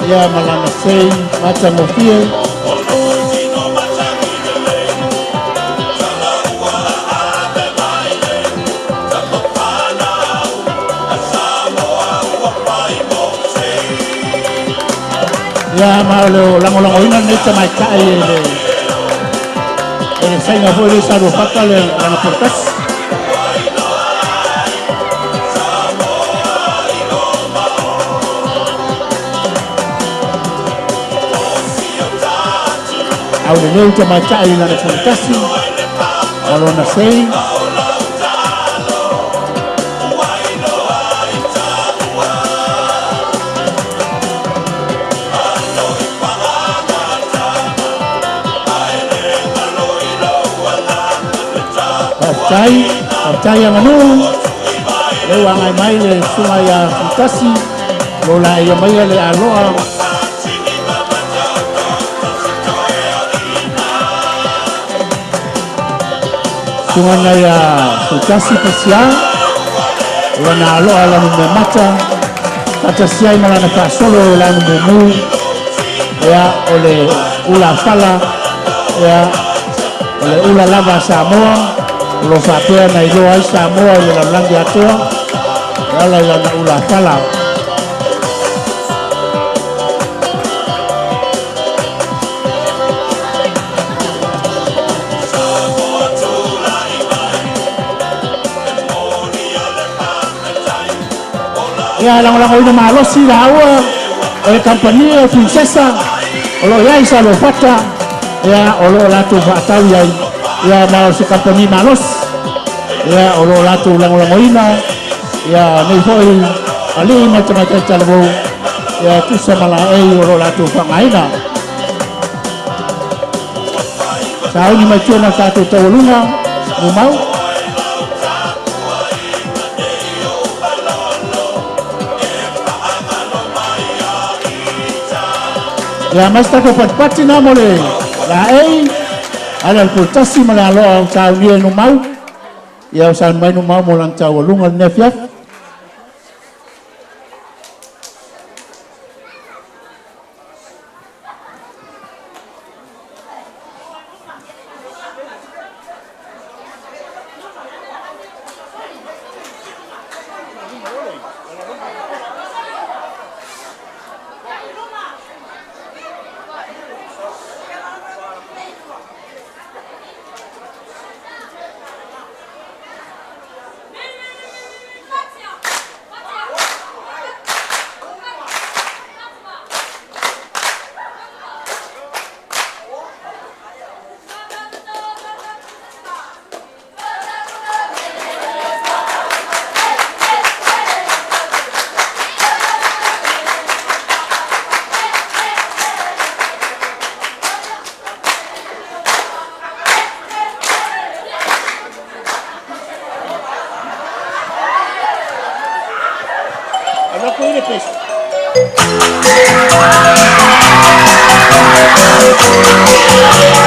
ia ma lana sei matagofie. Ia ma o le lagolagoina lenei tamaitai e le e le saiga foi le sa fata le lana pule. Au le leu tamaitai i lana pule tasi ma lona sei. Faafetai, faafetai Aganuu. Leu agai mai le susuga ia Futasi, lo laia maia le aloa. Susuga na ia Futasi Pasia, lana aloa lanu meamata, faatasi ai ma lana faasolo o lanu mumu, ia o le ula fala, ia o le ula lava a Samoa, o lo faapea na iloa ai Samoa i le lalolagi atoa, e ala i lana ula fala. Ia lagolagoina malosi laua o le kamupani o Princesa o loo iai sa Lofata, ia o loo latou faatau iai, ia ma o se kamupani malosi, ia o loo latou lagolagoina ia nei foi alii ma tamaitai talavou, ia tusa ma laei o loo latou faaaogaina. Sauni mai tua ma le tatou taualuga numau. Ia mai se tatou patipati na mo le laei ala le pule tasi ma le aloa o saunia i numau. Ia o sauni mai numau mo lana taualuga lenei afiafi.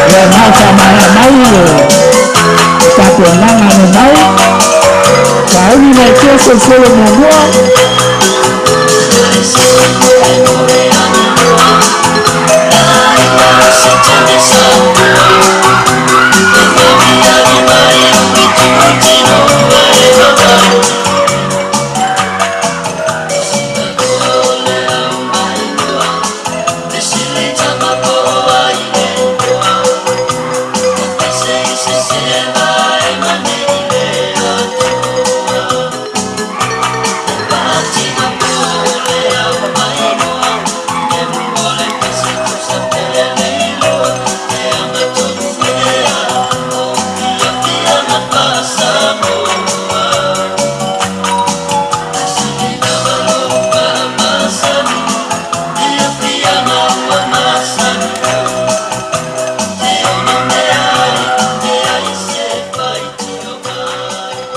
Ia nau whaamara mai le tapuanaga ane mai. Sauni mai tia solosolo muamua.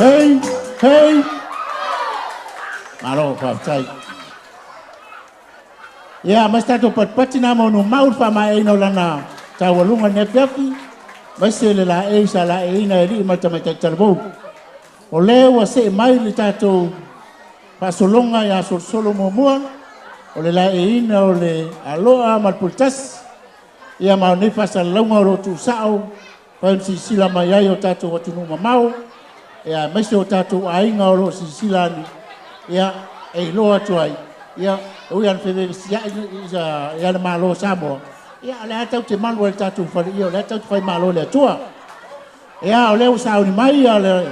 Hei, hei. Malo, faafetai. Ia, ma se tatou patipati na mo numau le faamaeaina o lana taualuga i lenei afiafi, aemaise le laei sa laeiina e alii ma tamaitai talavou. O lea ua see mai le tatou faasologa ia Solosolo muamua, o le laeiina o le aloa ma le puletasi, ia ma o nei faasalalauga o lo o tuusao, fai ona silasila mai ai o tatou atunuu mamao, ia aemaise o tatou aiga o lo o silasila ane, ia e iloa atu ai, ia e ui lava ina fevevesiai ia le Malo o Samoa, ia o lea tatou te malu ai i le tatou faleia, o lea tatou te faimalo i le Atua. Ia, o lea ua sauni mai ia le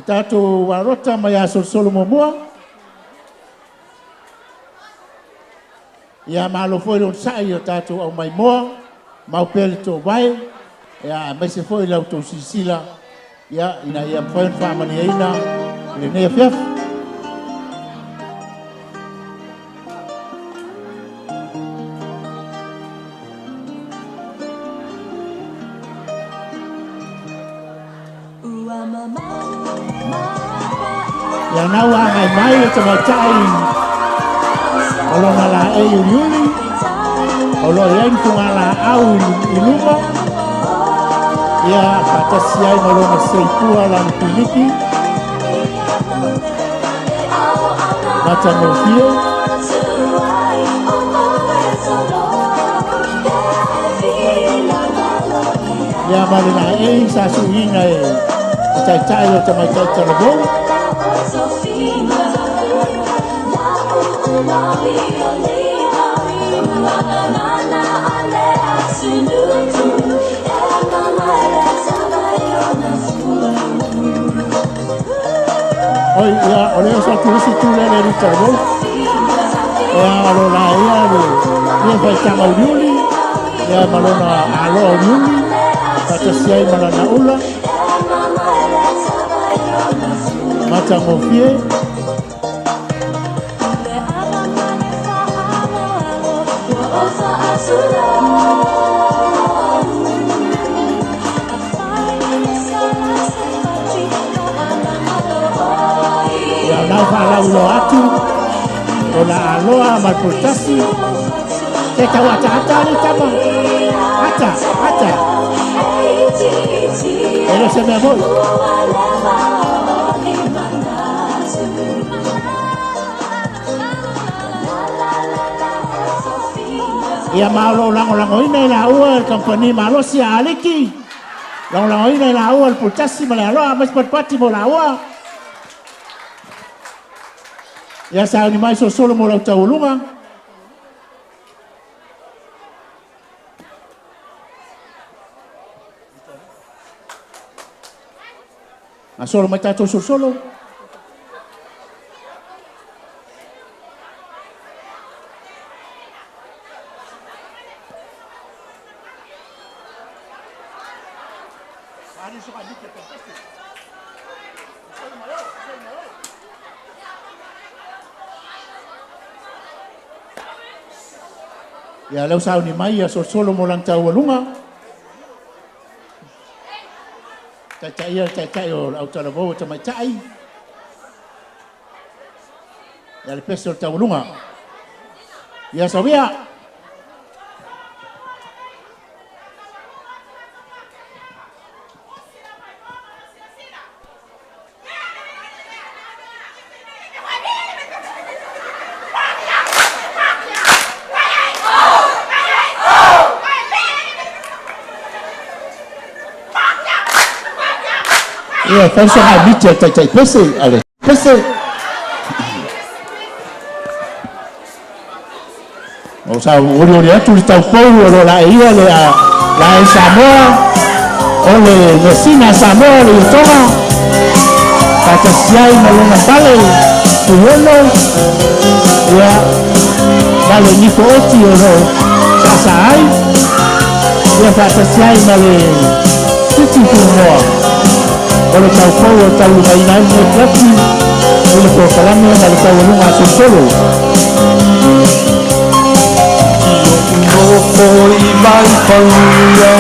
tatou alota mai ia Solosolo muamua. Ia malo foi le onosai o tatou aumaimoa, mau pea le toovae, ia aemaise foi la outou silasila, ia ina ia mafai ona faamalieina i lenei afiafi. Ia nau agai mai le tamaitai o lona laei uliuli, o lo o i ai ni fugalaau i luma, ia faatasi ai ma lona seipua lana piliki, matagofie. Ia ma le laei sa suiina e le taitai o tamaitai talavou. Oi, ia, o lea sa tulisi tu lele i talavou. Ia, o lo la ia le ia faitaga uliuli, ia ma lona aloa uliuli, faatasi ai ma lana ula, matagofie. Ia, o nau faalauiloa atu, o la aloa ma le puletasi, se tau ataata ali tama. Ata, ata. E le se mea moi. Ia ma o lo o lagolagoina i laua e le kamupani malosi a Aliki. Lagolagoina i laua le puletasi ma le aloa, aemaise patipati mo laua. Ia sauni mai Solosolo mo lau taualuga. Gasolo mai tatou Solosolo. Ia leu sauni mai ia Solosolo mo lana taualuga. Taitai ia le taitai o le autalavou o tamaitai. Ia le pese o le taualuga. Ia Sauia. Ia fai miti a taitai pese ale pese. O sa ori ori atu le taupou o lo la ia le a la e Samoa o le Mesina Samoa le Iotoga faatasi ai ma lona fale Tuiono ia ma le nifo oti o lo saasaa ai ia faatasi ai ma le Titi Tumoa o le taupou o taulumaina ai lenei pulati i le polokalame ma le taualuga a solosolo. Nofo i mai fanua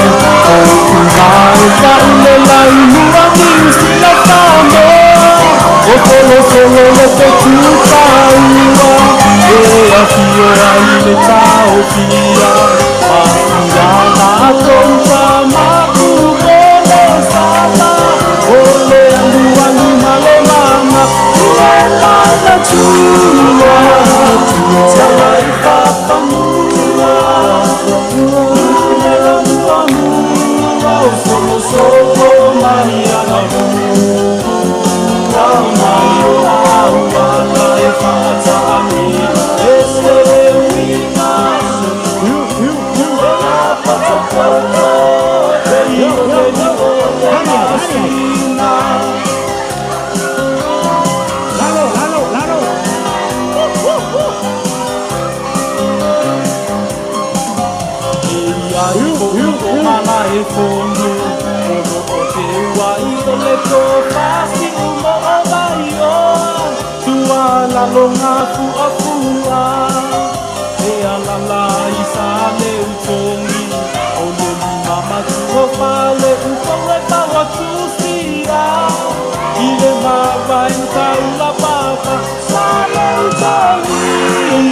o umae taule lai lua niu sila Samoa o solosolo lo te tupaua e afio ai le taofia matuana tou pamaku o le sala o le alualu ma le maga ua manatua talai fapamua Lumela o solosolo mai ana mai o auala e whaatani e se uiga e apatapoto e i o le o le masina. Lalo, lalo, lalo. Ia i o o mala e fonu o lo o te ua i o le tō fasi umo o mai o tua lalo ngā fua fua e alala i sa le utongi o le lima matu o fale upaure paua tusia i le mavae taula papa sa le utongi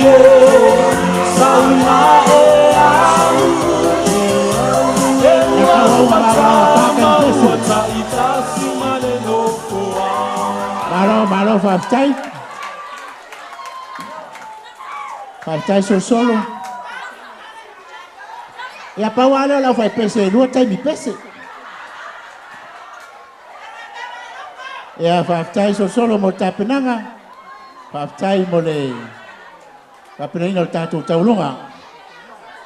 e sauna e au e ua ua tama ua taitasi ma le nofoa. Malo, malo, faafetai. Faafetai solosolo. Ia pau lava lea o le aufaipese e lua taimi pese. Ia faafetai solosolo mo le tapenaga. Faafetai mo le tapenaina o le tatou tauluga.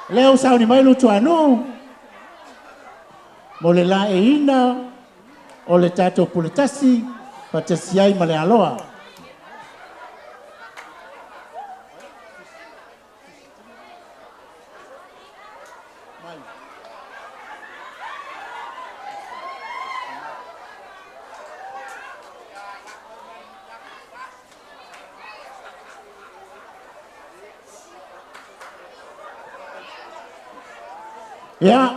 Lea ua sauni mai Luatuanuu mo le laeiina o le tatou puletasi faatasi ai ma le aloa. Ia,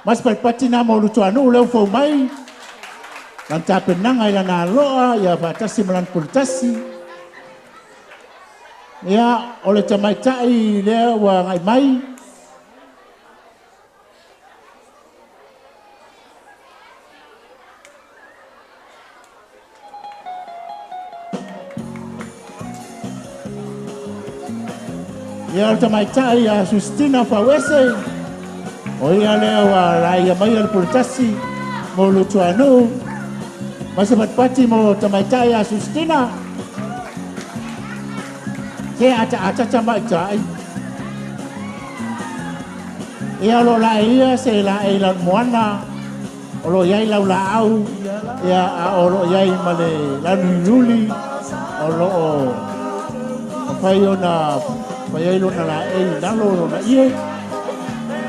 ma se patipati na mo Luatuanuu lea ua fou mai lana tapenaga i lana aloa ia faatasi ma lana puletasi. Ia, o le tamaitai lea ua agai mai. Ia o le tamaitai a Sustina Fauese, o ia lea ua laia mai le puletasi mo Luatuanuu. Ma se patipati mo tamaitai a Sustina. Se ata atata mai tai. Ia o lo la ia se la e la moana o lo iai lau laau ia a o lo iai ma le lanuiuli o lo o mafai ona fai ai lona laei i lalo o lona ie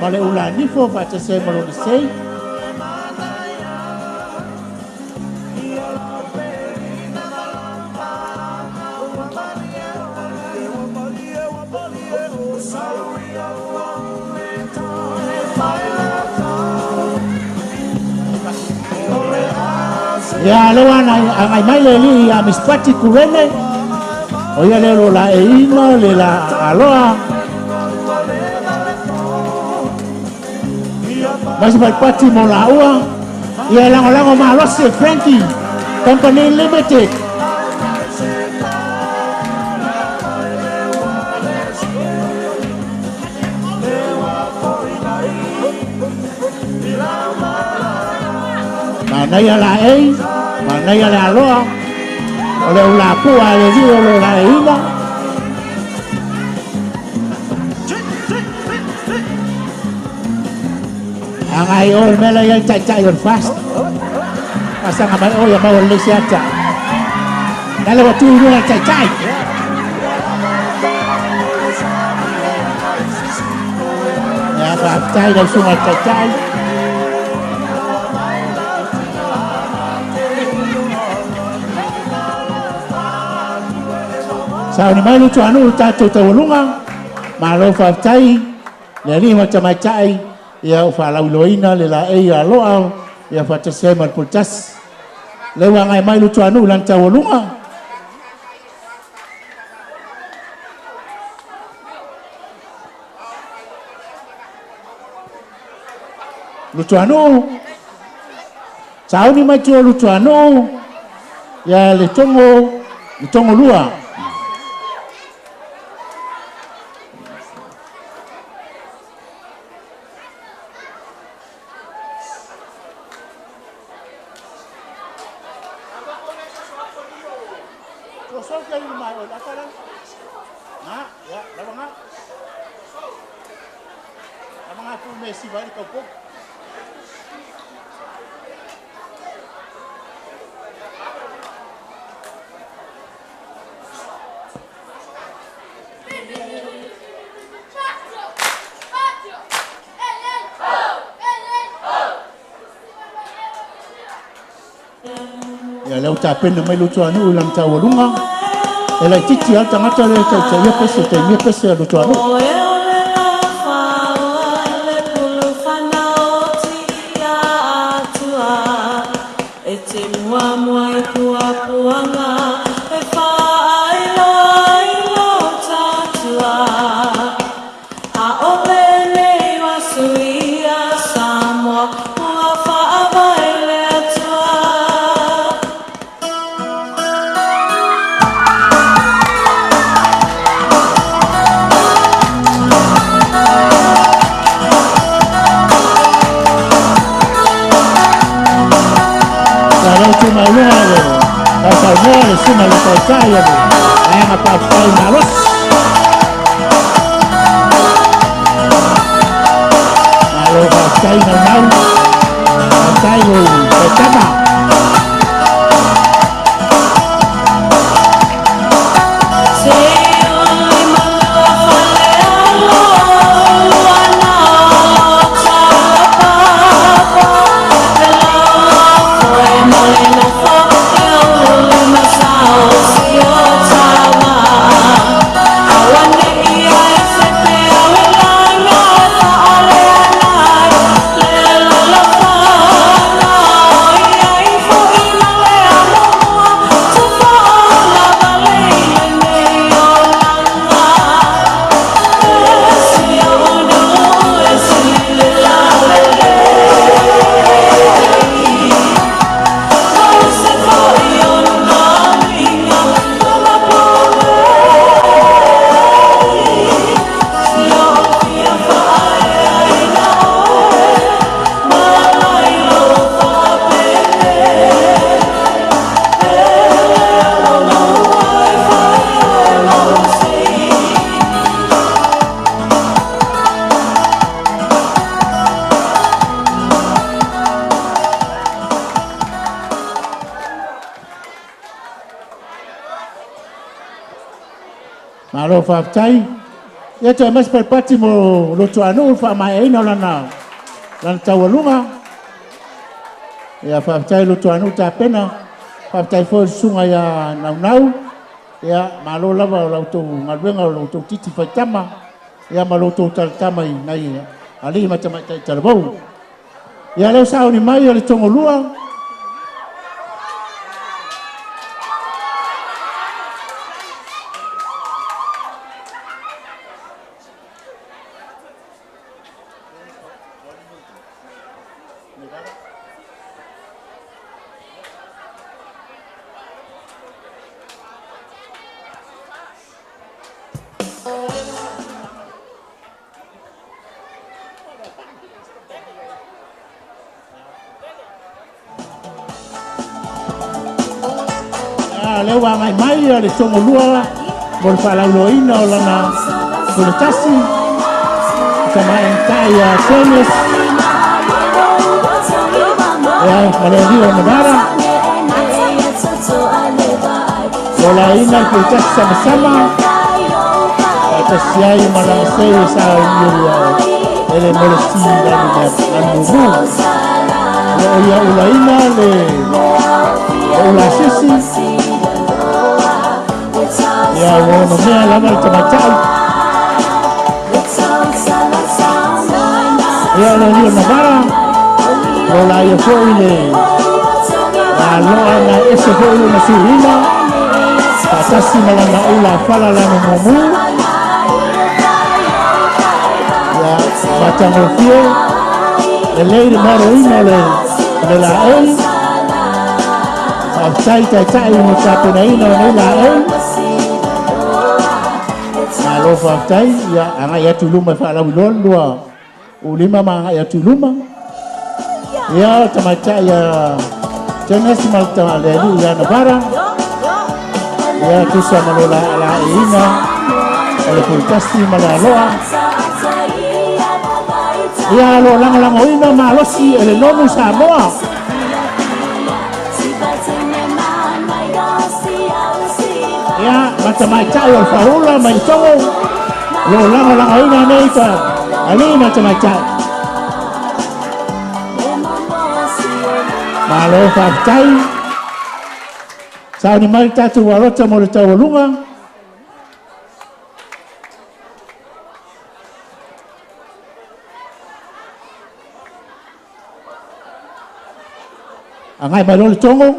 ma le ulanifo faatasi ai ma lona sei. Ia lea ua agai mai le alii ia Mispati Kurene o ia lea o lo laeiina le la aloa. Ma se patipati mo laua. Ia e lagolago malosi e Frankie Company Limited. Manaia laei, manaia le aloa, o le ulapua a le alii o lo o laeiina. Agai o le mea la e i ai le taitai o le FAST. Faasaga mai o ia maua lelei se ata. Lale ua tu i luga le taitai. Ia faafetai lau susuga i le taitai. Sauni mai Lutuanuu le tatou taualuga. Malo faafetai le alii ma le tamaitai ia ua faalauiloaina le laei aloa ia faatasi ai ma le puletasi. Lea ua agai mai Lutuanuu i lana taualuga. Lutuanuu, sauni mai tua Lutuanuu, ia le togo lua. Ia lea ua tapena mai Lutuanuu i lana taualuga. E laitiiti lava le tagata lea e taitaia pese, taimia pese a Lutuanuu. Ia lea ua tu mai luga le sausaunoa le susuga i le taitai o le Vaega Faaupufai Malosi. Malo faafetai naunau, faafetai lou taitama. Malo faafetai. Ia toe aumai se palepati mo Lutuanuu i le faamaeaina o lana taualuga. Ia faafetai Lutuanuu tapena. Faafetai foi i le susuga ia Naunau. Ia malo lava o la outou galuega o lo outou titi faitama. Ia ma lo outou talatama i nai alii ma tamaitai talavou. Ia lea ua sauni mai o le togolua. lea ua agai mai le Togolua mo le faalauiloaina o lana puletasi, tamaitai ia Dennis, ia, ma le alii o Nevada. Lolaina le puletasi samasama, faatasi ai ma lana sei e sa e le molesi lanu mea lanu mumu. O lo o ia ulaina le ula sisi, ia ua onomea lava le tamaitai. Ia le alii o Nevada, lo laia foi le aloa na ese foi lona suiina, faatasi ma lana ula fala lanu mumu. Ia matagofie, lelei le maroina o le laei. Faafetai taitai mo tapenaina o nei laei. Malo faafetai, ia agai atu i luma e faalauiloa le lua ulima ma agai atu i luma. Ia, tamaitai ia Janice ma le alii ia Nevada. Ia tusa ma lo laeiina o le puletasi ma le aloa. Ia lo lagolagoina malosi e le nonu Samoa. Ia, ma tamaitai o le faula mai le Togo, lo lagolagoina nei ta alii ma tamaitai. Malo faafetai. Sauni mai le tatou alota mo le taualuga. Agai mai loa le Togo.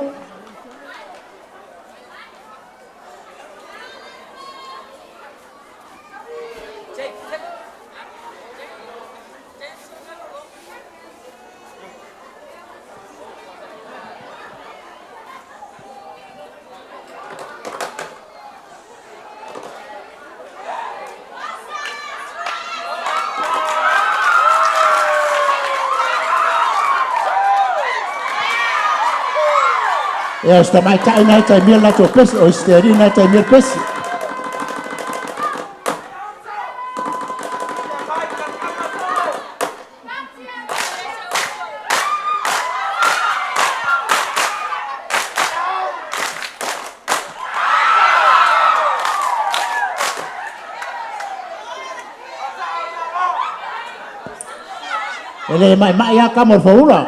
Ia, o si tamaitai na e taimia le latou pesi, o isi te alii na e taimia le pesi. E le maimai lava kama o le faula.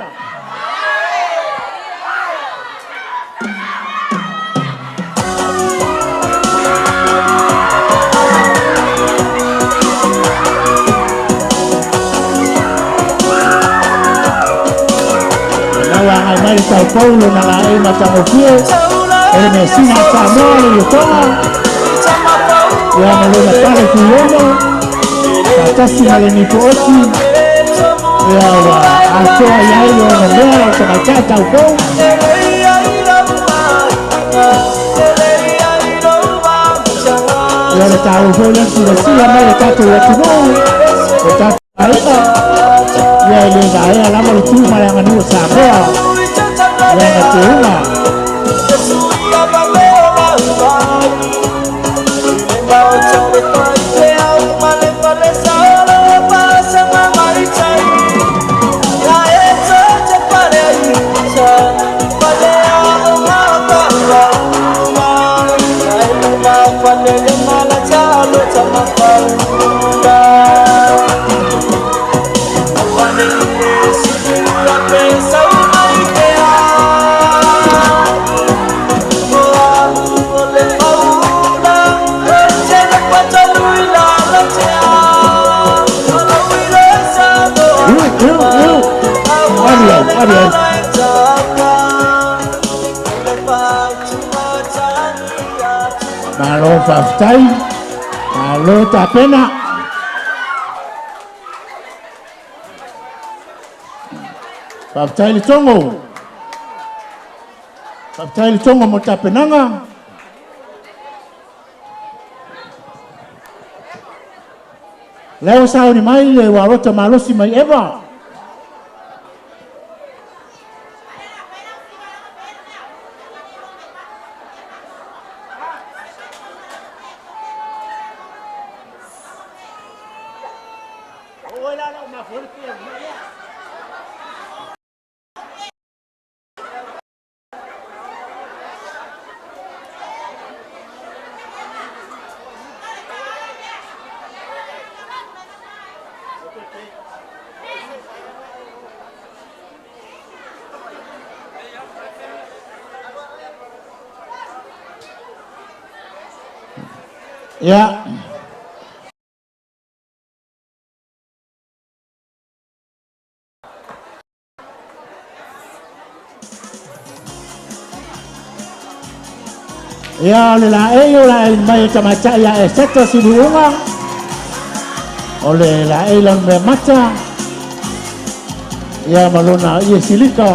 Lau agai mai le taupou lona laei matagofie, o le measina a Samoa le iotoga, ia ma lona pale tuiono, faatasi ma le nipo oti, ia ua atoa i ai ona mea o tamaitai taupou. Ia le taua foi lea silasila mai le tatou atunuu, o tatou aiga, ia e le vaea lava le tu ma le aganuu o Samoa, ia na teuga. Iu, iu, iu. Ave ai, ave ai. Malo faafetai, malo tapena. Faafetai le Togo. Faafetai le Togo mo tapenaga. Lea ua sauni mai le ualota malosi mai Eva. Ia. Ia, o le laei o laei mai e tamaitai ia Eseta Sinuuga. O le laei lana mea mata. Ia ma lona ie silika.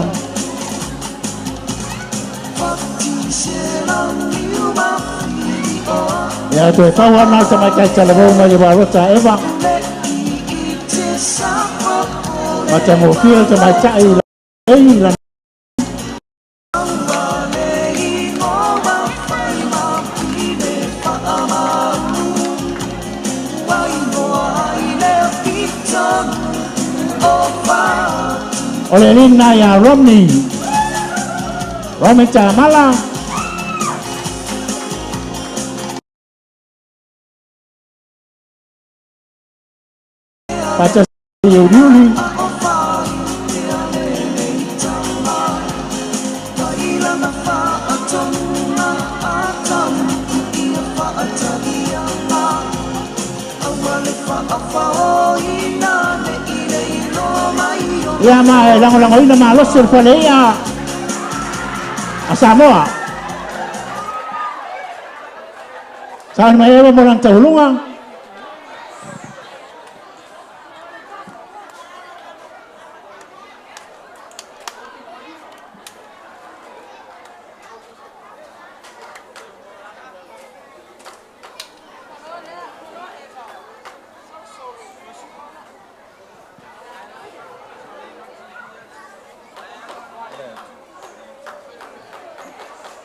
Ia toe fau ana o tamaitai talavou mai le Varota Eva. Matagofie le tamaitai laei lana. O le lina ia Romney. Romney Tamala. Faatasi i Uliuli. Ia ma e lagolagoina malosi o le faleia a Samoa. Sauni mai Eva mo lana tauluga.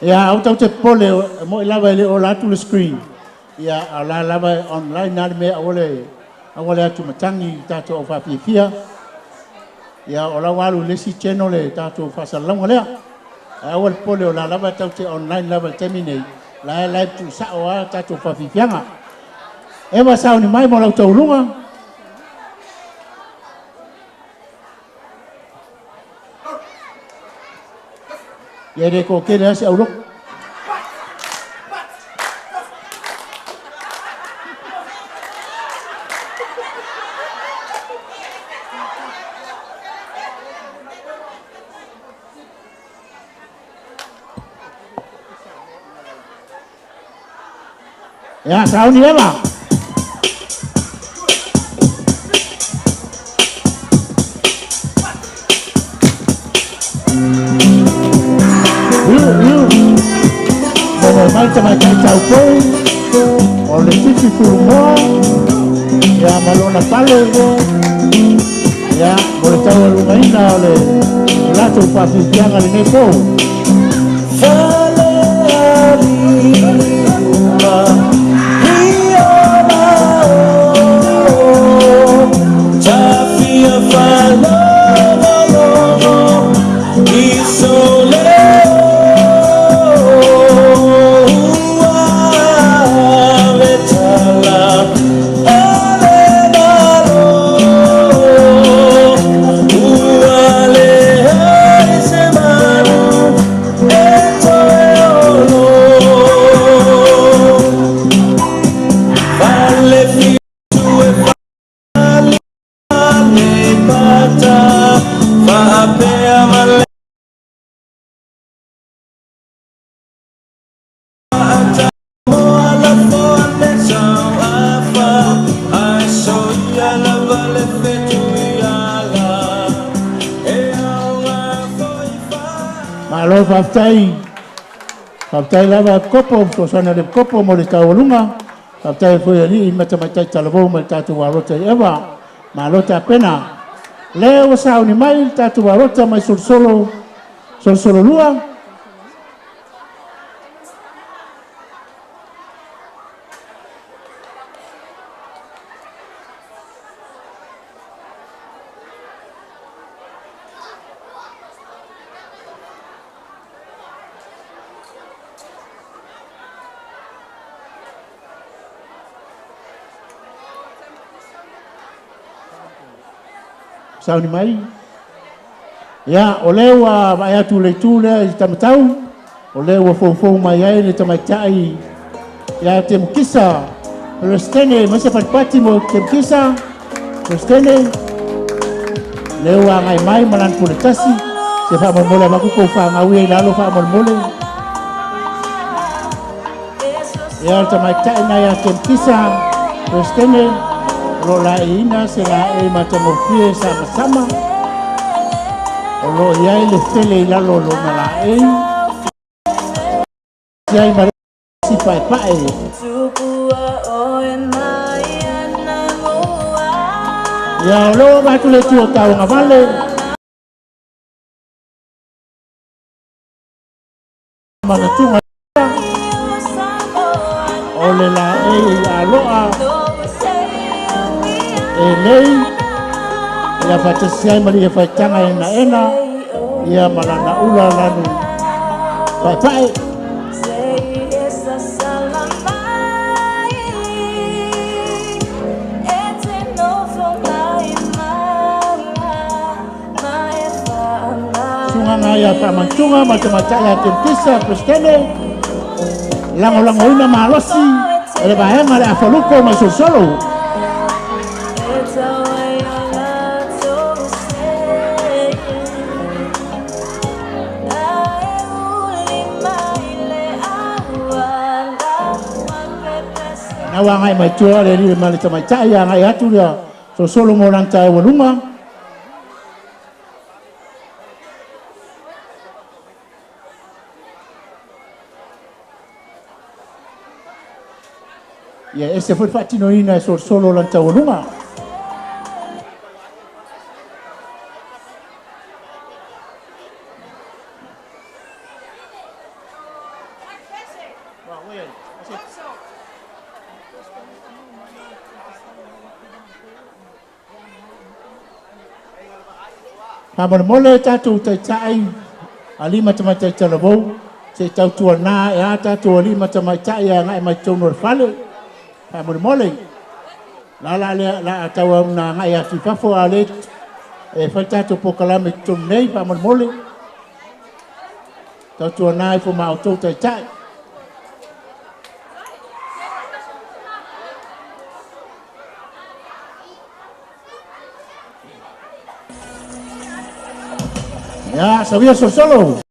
Ia, au tau te pole, mo i lava e le o la atu le screen. Ia, a la lava e online na le mea aua le aua le atu matangi i tatou au faafiafia. Ia, o lau alu i le isi channel le tatou faasalalauga lea. Ae aua le pole o la lava e tau te online lava i le taimi nei. La e live tuusao lava tatou faafiafiaga. Eva sauni mai mo lau tauluga. Ia e le toatele lava se aulotu. Ia, sauni Eva. Iu, iu. Momo mai tamaitai taupou. O le Fifi Fulumoa. Ia, ma lona fale. Ia, mo le taualugaina o le latou faafiafiaga lenei po. Malo faafetai. Faafetai lava Kopo, fesoasoani a le Kopo mo le taualuga. Faafetai foi i alii ma tamaitai talavou ma le tatou alota i Eva. Malo tapena. Lea ua sauni mai le tatou alota mai Solosolo, Solosolo 2. Sauni mai. Ia, o lea ua vaai atu le itu lea i Tamatau, o lea ua foufou mai ai le tamaitai ia Temukisa Peresetene, ma se fatipati mo Temukisa Peresetene. Lea ua agai mai ma lana pule tasi, se faamolemole avatu tou fanau ia i lalo faamolemole. Ia, o le tamaitai na ia Temukisa Peresetene, o lo o laeiina se laei matagofie samasama, o lo o i ai le fele i lalo o lona laei, ai ma le isi paepae. Ia, o lea ua avatu le itu o Tauagavale manatuga o le laei aloa e lei ia faatasi ai ma le ia faitaga enaena ia ma lana ula lanu paepae. Sugaga ia faamantuga ma le tamaitai ia Temukisa Peresetene, lagolagoina malosi e le vaega le Afaluko mai Solosolo. Na ua agai mai tua le alii ma le tamaitai agai atu lea Solosolo mo lana taeualuga. Ia ese foi le faatinoina e Solosolo o lana taualuga. Faamolemole tatou taitai alii ma tamaitai talavou, se i tautuana e a tatou alii ma tamaitai e agai mai totonu o le fale. Faamolemole, la la lea la tau na agai atu i fafo a le e fai tatou polokalame i totonu nei. Faamolemole, tautuana ifo ma outou taitai. Ia, sauia Solosolo.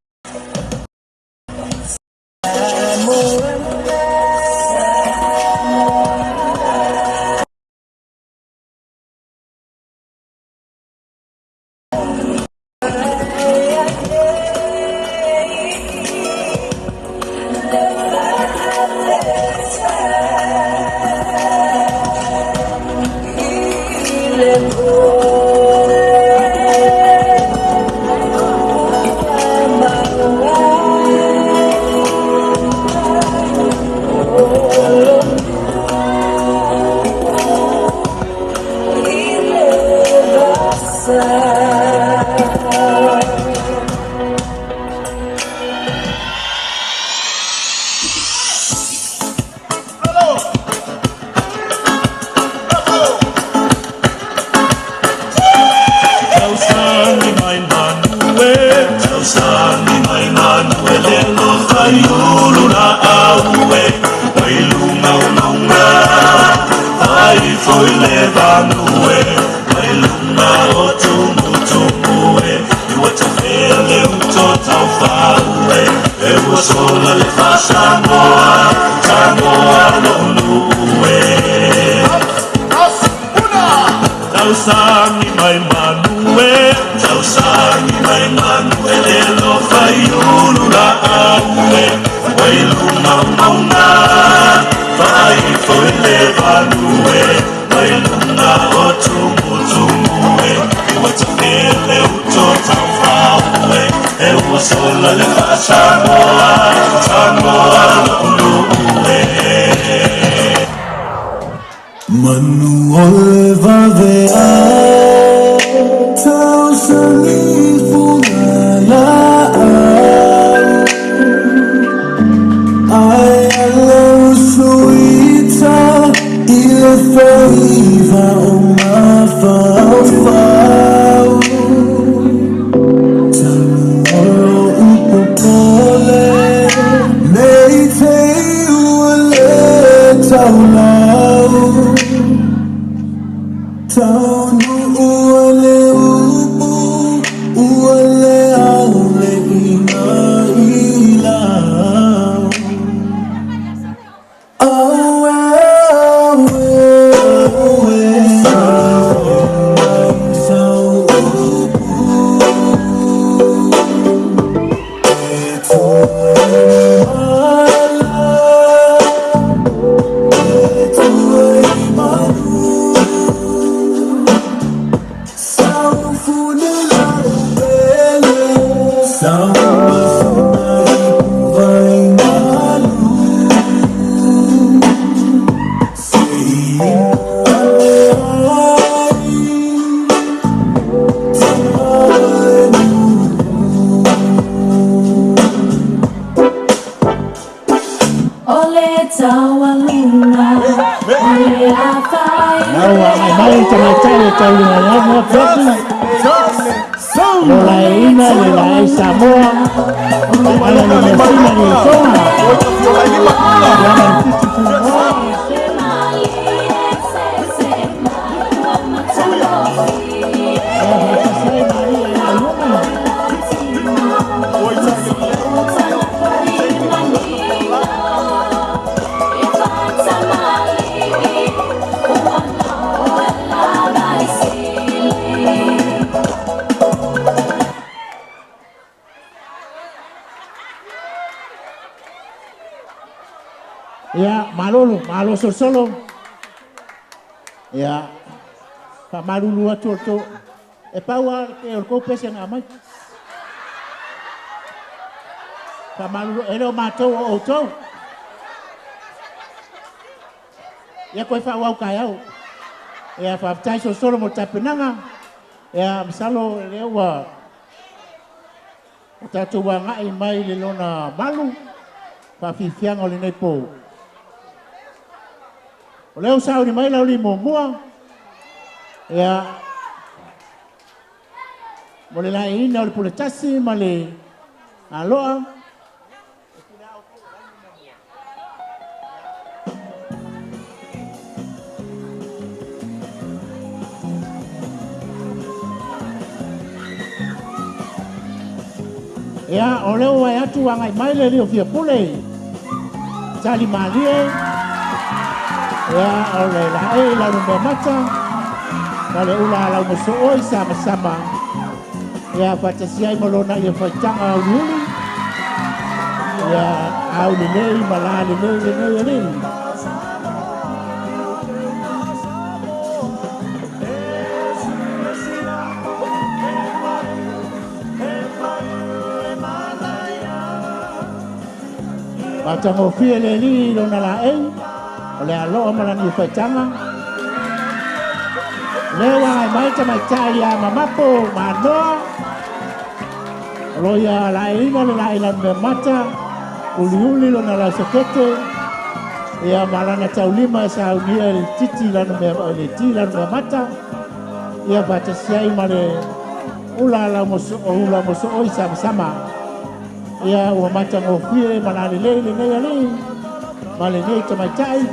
Tausagi mai manue, tausagi mai manue, le lo faiulu la aue, wailunga maunga, faifo i le vanue, wailunga o tumutumue, ua tafele uto taufaue, e ua sola le faasamoa, Samoa lo'olu'ue. Manu o le vave ai tausagi fugalaau ai ale usuita i le faiva o mafaufau. Taunu le upu ua le au le ina ila. Aue, aue, aue, mai sau upu e tue mala, e tue manu. Ole taualuga, ole Lau a mai mai tamaitai le tauliga le amu afiafi. Lo laeina le laei Samoa. Ala le measina le tonga. Ia ma le fitu fugaoa. Ia faatasi ai Maria i lauga. Ia, malolo, malo solosolo. Ia, faamalulu atu o le tou, e pau lava pe o le tou pese na aumai. Faamalulu, e le o matou o outou. Ia koe faaauau taeao. Ia, faafetai solosolo mo le tapenaga. Ia, masalo lea ua o tatou agai mai le lona malu, faafiafiaga o lenei po. O lea ua sauni mai lau muamua, ia, mo le laeina o le pule tasi ma le aloa. Ia, o lea ua atu agai mai le lio fia pule. Tali malie. Ia, o le laei lau mea mata. Ma le ula lau mosooi sama sama. Ia, faatasi ai ma lona ia faitaga auliuli. Ia, au lelei ma la lelei lenei alii. Matagofie le alii i lona laei, o le aloa ma lana faitaga. Lea ua agai mai tamaitai ia Mamapo Manoa. O lo ia laeina le laei lanu mea mata, uliuli lona lausakete, ia ma lana taulima e saunia i le titi lanu mea, le ti lanu mea mata, ia faatasi ai ma le ula lau moso, ula mosooi sama-sama. Ia ua matagofie ma lalelei lenei alii ma lenei tamaitai.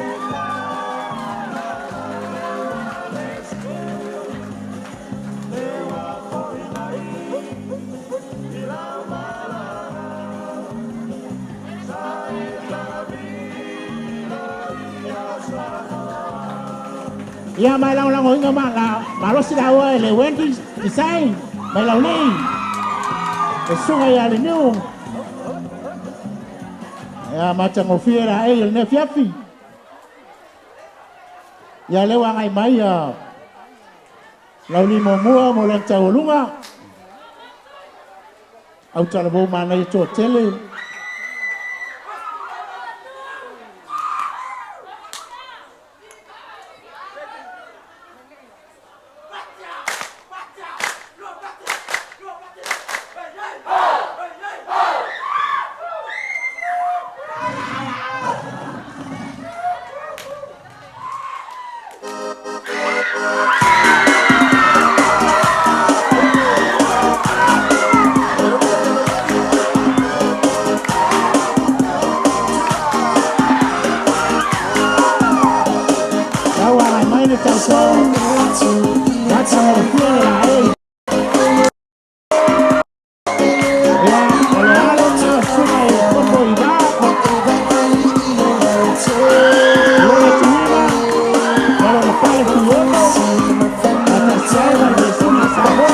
Ia mai lagolagoina ma la malosi laua e le Wendy Design mai Laulii. E suga ia le niu. Ia matagofie la ei o lenei afiafi. Ia lea ua agai mai ia lauli muamua mo lana taualuga. Au talavou manaia toatele. Matagofie le laei. Ia, o le alo lena o susuga i Poto Ivā. Lona tuiga, ma lona fale Fuiono, faatasi ai ma le Susuga Samoa.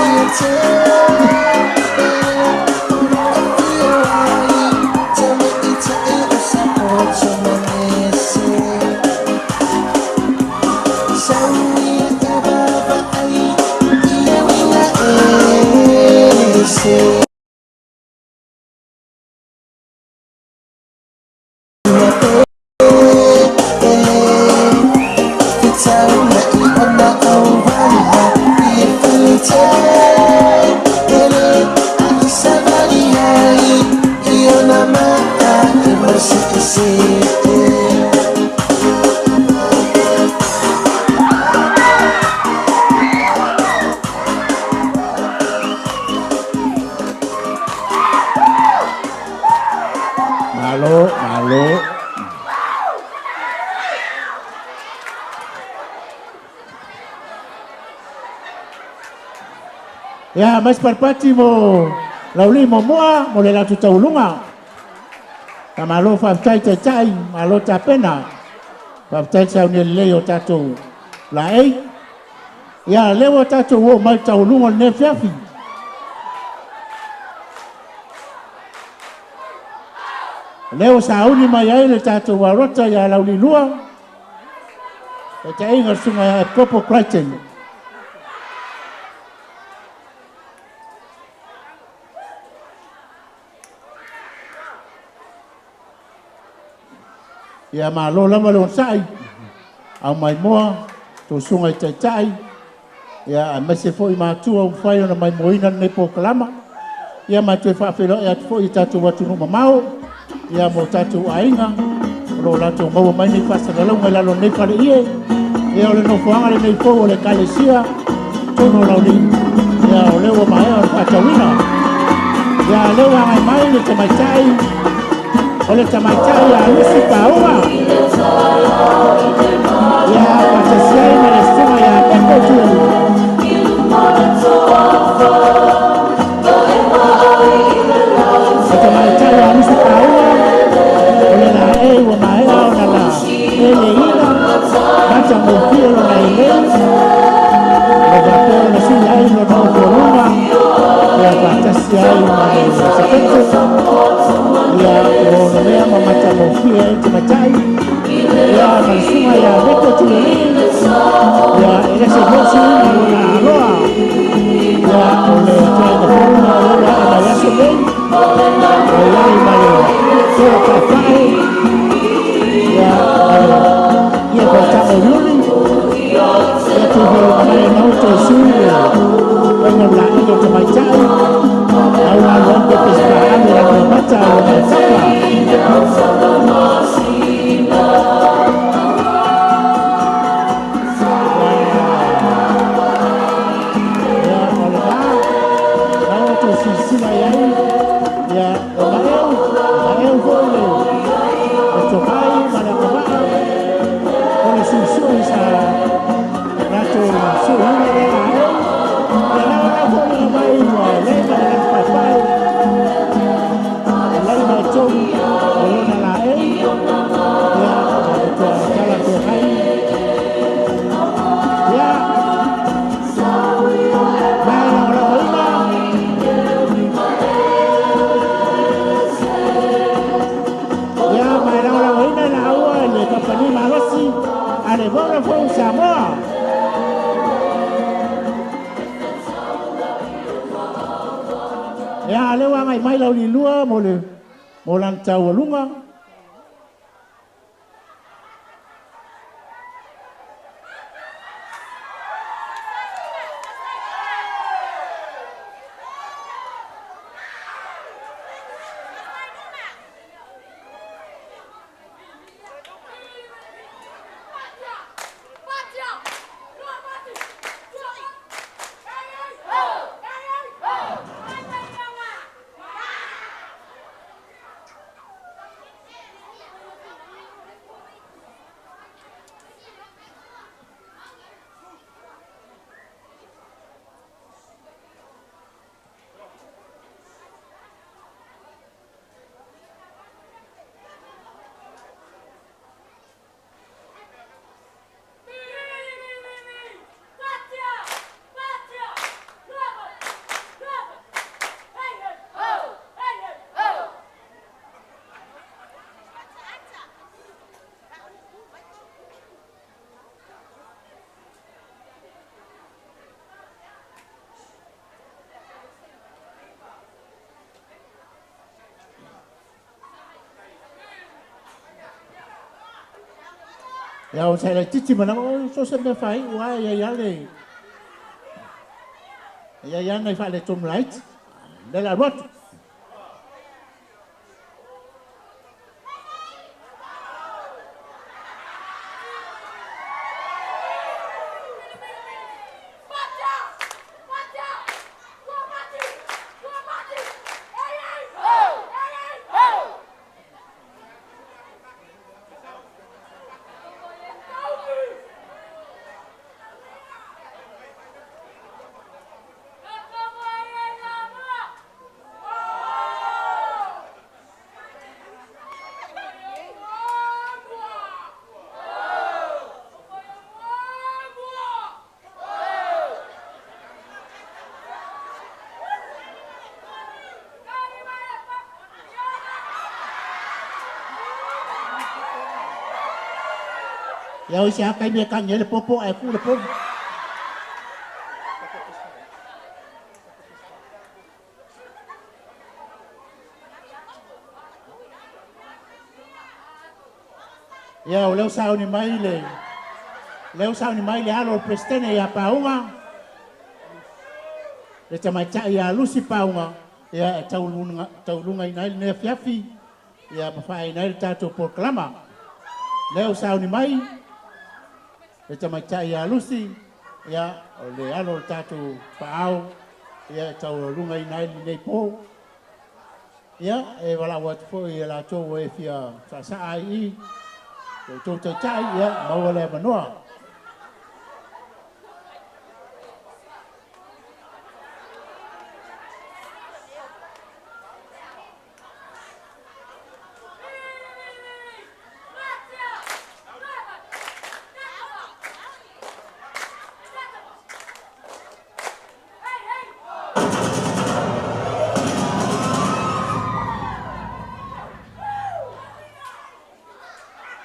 Malo, malo. Ia, ma isi patipati mo laulii muamua mo le latou taualuga. Faamalo faafetai taitai, malo tapena. Faafetai le saunia lelei o tatou laei. Ia, lea ua tatou oo mai i le taualuga o lenei afiafi. O lea ua sauni mai ai le tatou aorota ia Laulilua, taitaiga o le susuga ia Epikopo Crichton. Ia malo lava le onosai, aumai moa, tou susuga i taitai, ia aemaise foi matua ua mafai ona maimoaina lenei polokalama. Ia ma e toe faafeiloai atu foi i tatou atunuu mamao, ia ma o tatou aiga o lo o latou maua mai nei faasalalauga i lalo o lenei faleie. Ia o le nofoaga lenei fou o le Ekalesia, totonu o Laulii, ia o lea ua maea ona faatauina. Ia o lea ua agai mai le tamaitai, o le tamaitai ia Lucy Paua. Ia faatasi ai ma le susuga ia Peko Tuialii. O tamaitai ia Lucy Paua, o le laei ua maea ona la eleina, matagofie lona elei, o faapea ona sui ai lona ofualuga, ia faatasi ai ma le Elisapete, ia ua onomea ma matagofie ai le tamaitai, ia ma le susuga ia Meko Tuialii, ia e ese foi suiga lona aloa, ia o le tuaiga fou lena o lea ua ae mai aso nei, ua i ai ma le toa paepae, ia ma le ia faitaga uliuli, ia tuufologa mai e nau toe sui le faiga o le laei o tamaitai, au alu ai pepe paaalu latou mata o lona papa. Ia, o lena, na ua outou silasila i ai, ia, e maeu, e maeu foi le, le tomai ma le agavaa o le suisui sa latou suiina lea laei. Ia, na o lau foi ina mai ua lei ma le lagi paepae, e lei ma e tolu o lona laei, ia, ma le toa tala feagai. Ia, ma e lagolagoina Ia, ma e lagolagoina i laua i le kamupani malosi a le Vodafone Samoa. Ia, lea ua agai mai Laulilua mo le mo lana taualuga. Ia o sa laitiiti ma o so se mea faaiu lava e i ai lava le e i ai lava nai faaletonu laiti. O lea o le a alu atu. Ia o se a taimi e tagi ai le popo ae tuu le povi. Ia o lea ua sauni mai le lea ua sauni mai le alo o le Peresetene ia Pauga, le tamaitai ia Lucy Pauga, ia e taulugaina ai lenei afiafi, ia ma faaina ai le tatou polokalama. Lea ua sauni mai le tamaitai ia Lucy, ia o le alo o le tatou faaao, ia e taualugaina ai lenei po. Ia, e valaau atu foi ia latou ua e fia saasaa ai i i outou taitai, ia maua le avanoa.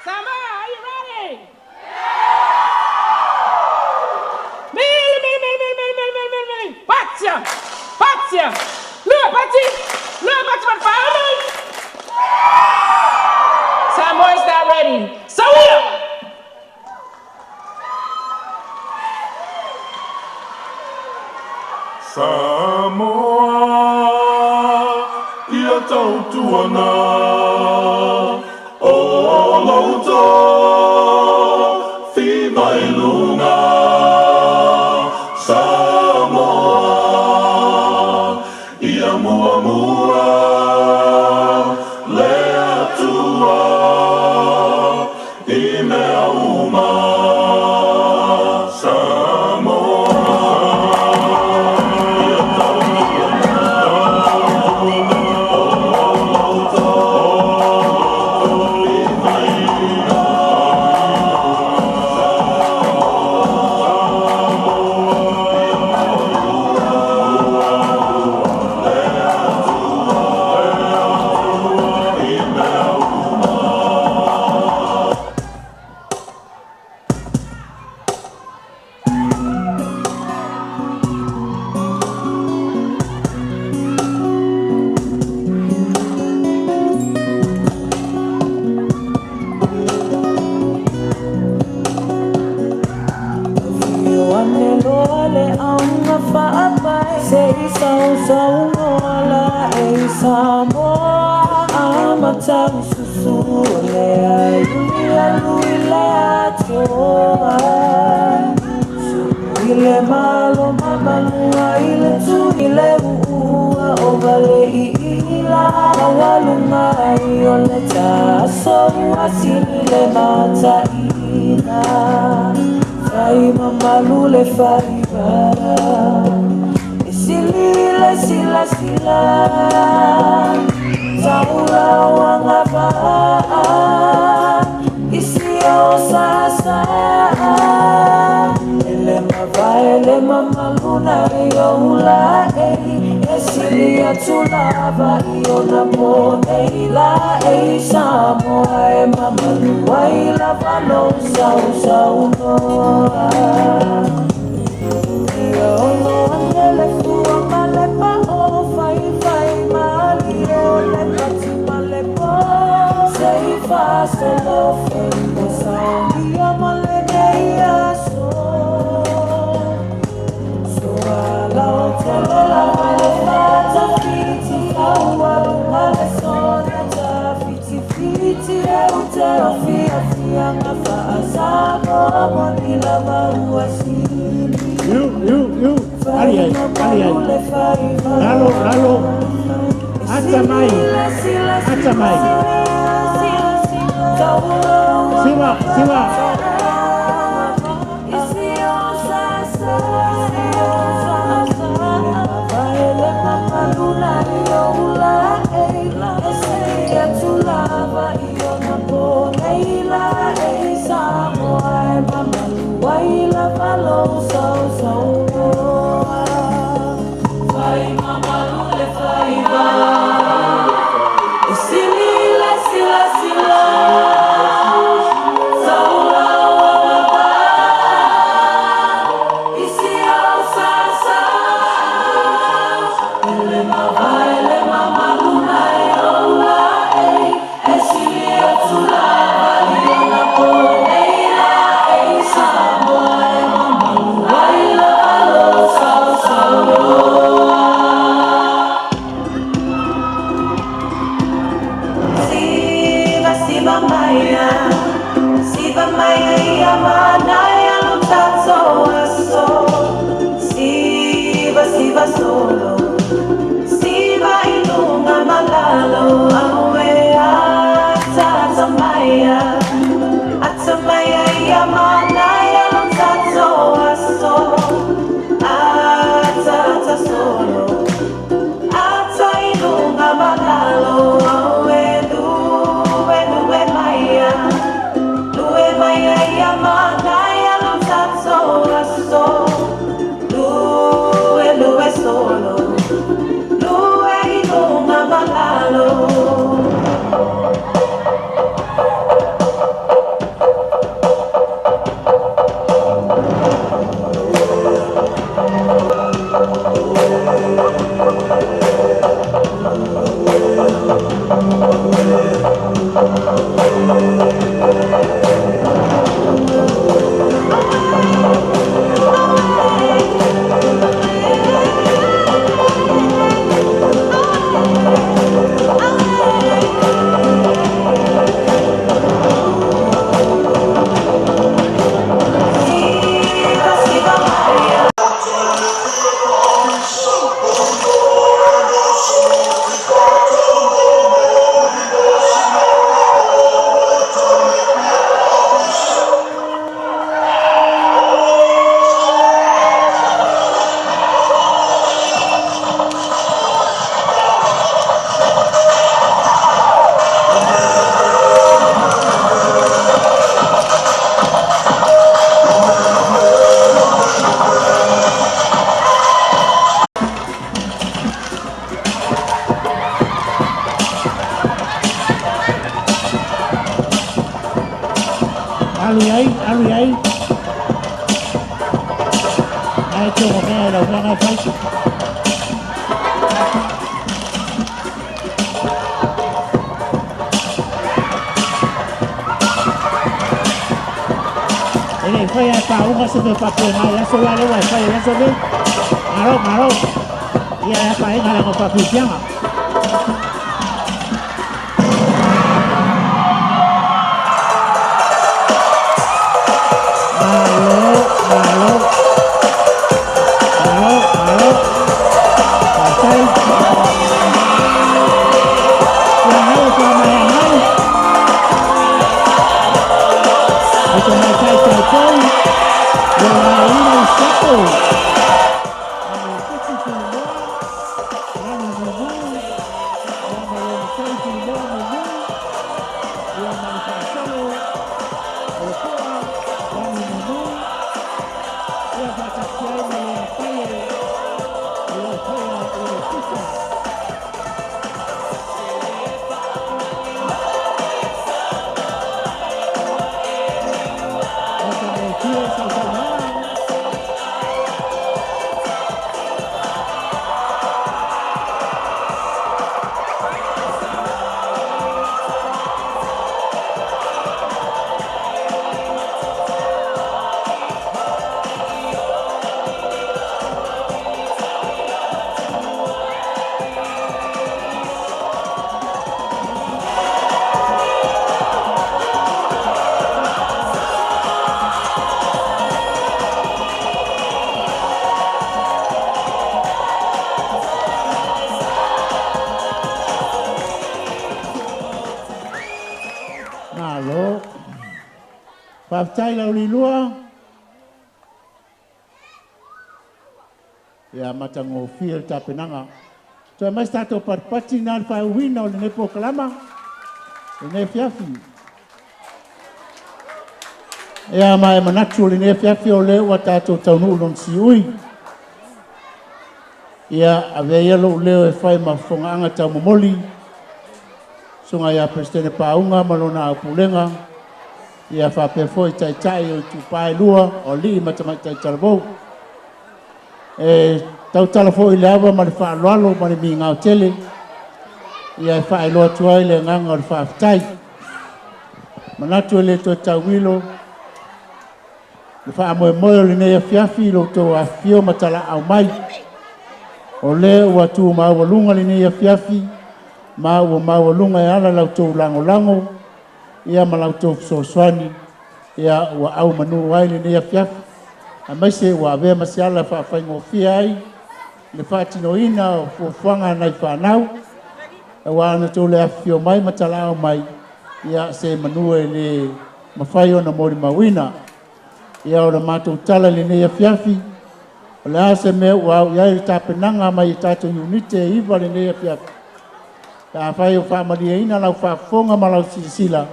Samoa, are you ready? Mili, mili, mili, mili, mili, mili, mili, mili, mili. Patia! Patia! Lua, pati! Lua, pati, pati, pati! Samoa is not ready. Sawia! Samoa, ia tautuana, o louto, fi mai luga. Samoa, ia muamua, le Atua, i mea uma. Samoa, ia Ane loa le aunga faapai Se i sausaungoa la e Samoa Amatau susu o le ai Uli alu i le atoa Sulu i le malo mamalua i le tu i le uua o vale i ila Aualunga ai o le taso ua sili le mataina Fai mamalu le faivara E sili le silasila Taula wanga vaa Isi o sasa Ele mavae le mamaluna i o ula ei E sili atu lava i ona po nei la ei Samoa e mamalu ai lava lou sausaunoa Ia ono ane le fua ma le pa'o Fai fai malie o le pati ma le po Se i fasolo fai o saonia Iu, iu, iu. Ali ai, ali ai. Lalo, lalo. Ata mai. Ata mai. Siva, siva. Alu ai, alu ai. Ai tō ko mea lau mea ngai whai. Ele whai a pa unga se me papu e ngai aso la lewa e whai e aso me. Ngaro, ngaro. Ia e pa inga lango papu pianga. Malo, malo. Malo, malo. Pasai. Ia hau pa mai hau. Ito mai tai tai tai. Ia ina i sapo. Faafetai Laulilua. Ia matagofie le tapenaga. Toe mai se tatou patipati na le faauuina o lenei polokalama, lenei afiafi. Ia ma e manatu o lenei afiafi o lea ua tatou taunuu i lona siui. Ia avea ia lou leo e fai ma fofogaaga taumomoli, susuga ia Peresetene Pauga ma lona aupulega, ia faapea foi taitai o itupa e lua o alii ma tamaitai talavou. E tautala foi i le ava ma le faaaloalo ma le migao tele, ia e faailoa atu ai le agaga o le faafetai. Manatu e le toe tauilo le faamoemoe o lenei afiafi i lo outou afifio ma talaau mai. O lea ua tu maualuga lenei afiafi, ma ua maualuga e ala la outou lagolago ia ma la outou fesoasoani, ia ua aumanua ai lenei afiafi, aemaise ua avea ma se ala e faafaigofie ai le faatinoina o fuafuaga a nai fanau, aua na outou le afifio mai ma talaau mai, ia se manu e le mafai ona molimauina. Ia o le matou tala i lenei afiafi, o le a se mea ua au i ai le tapenaga mai tatou iunite e 9 lenei afiafi, pe afai o faamalieina lau faafofoga ma lau silasila,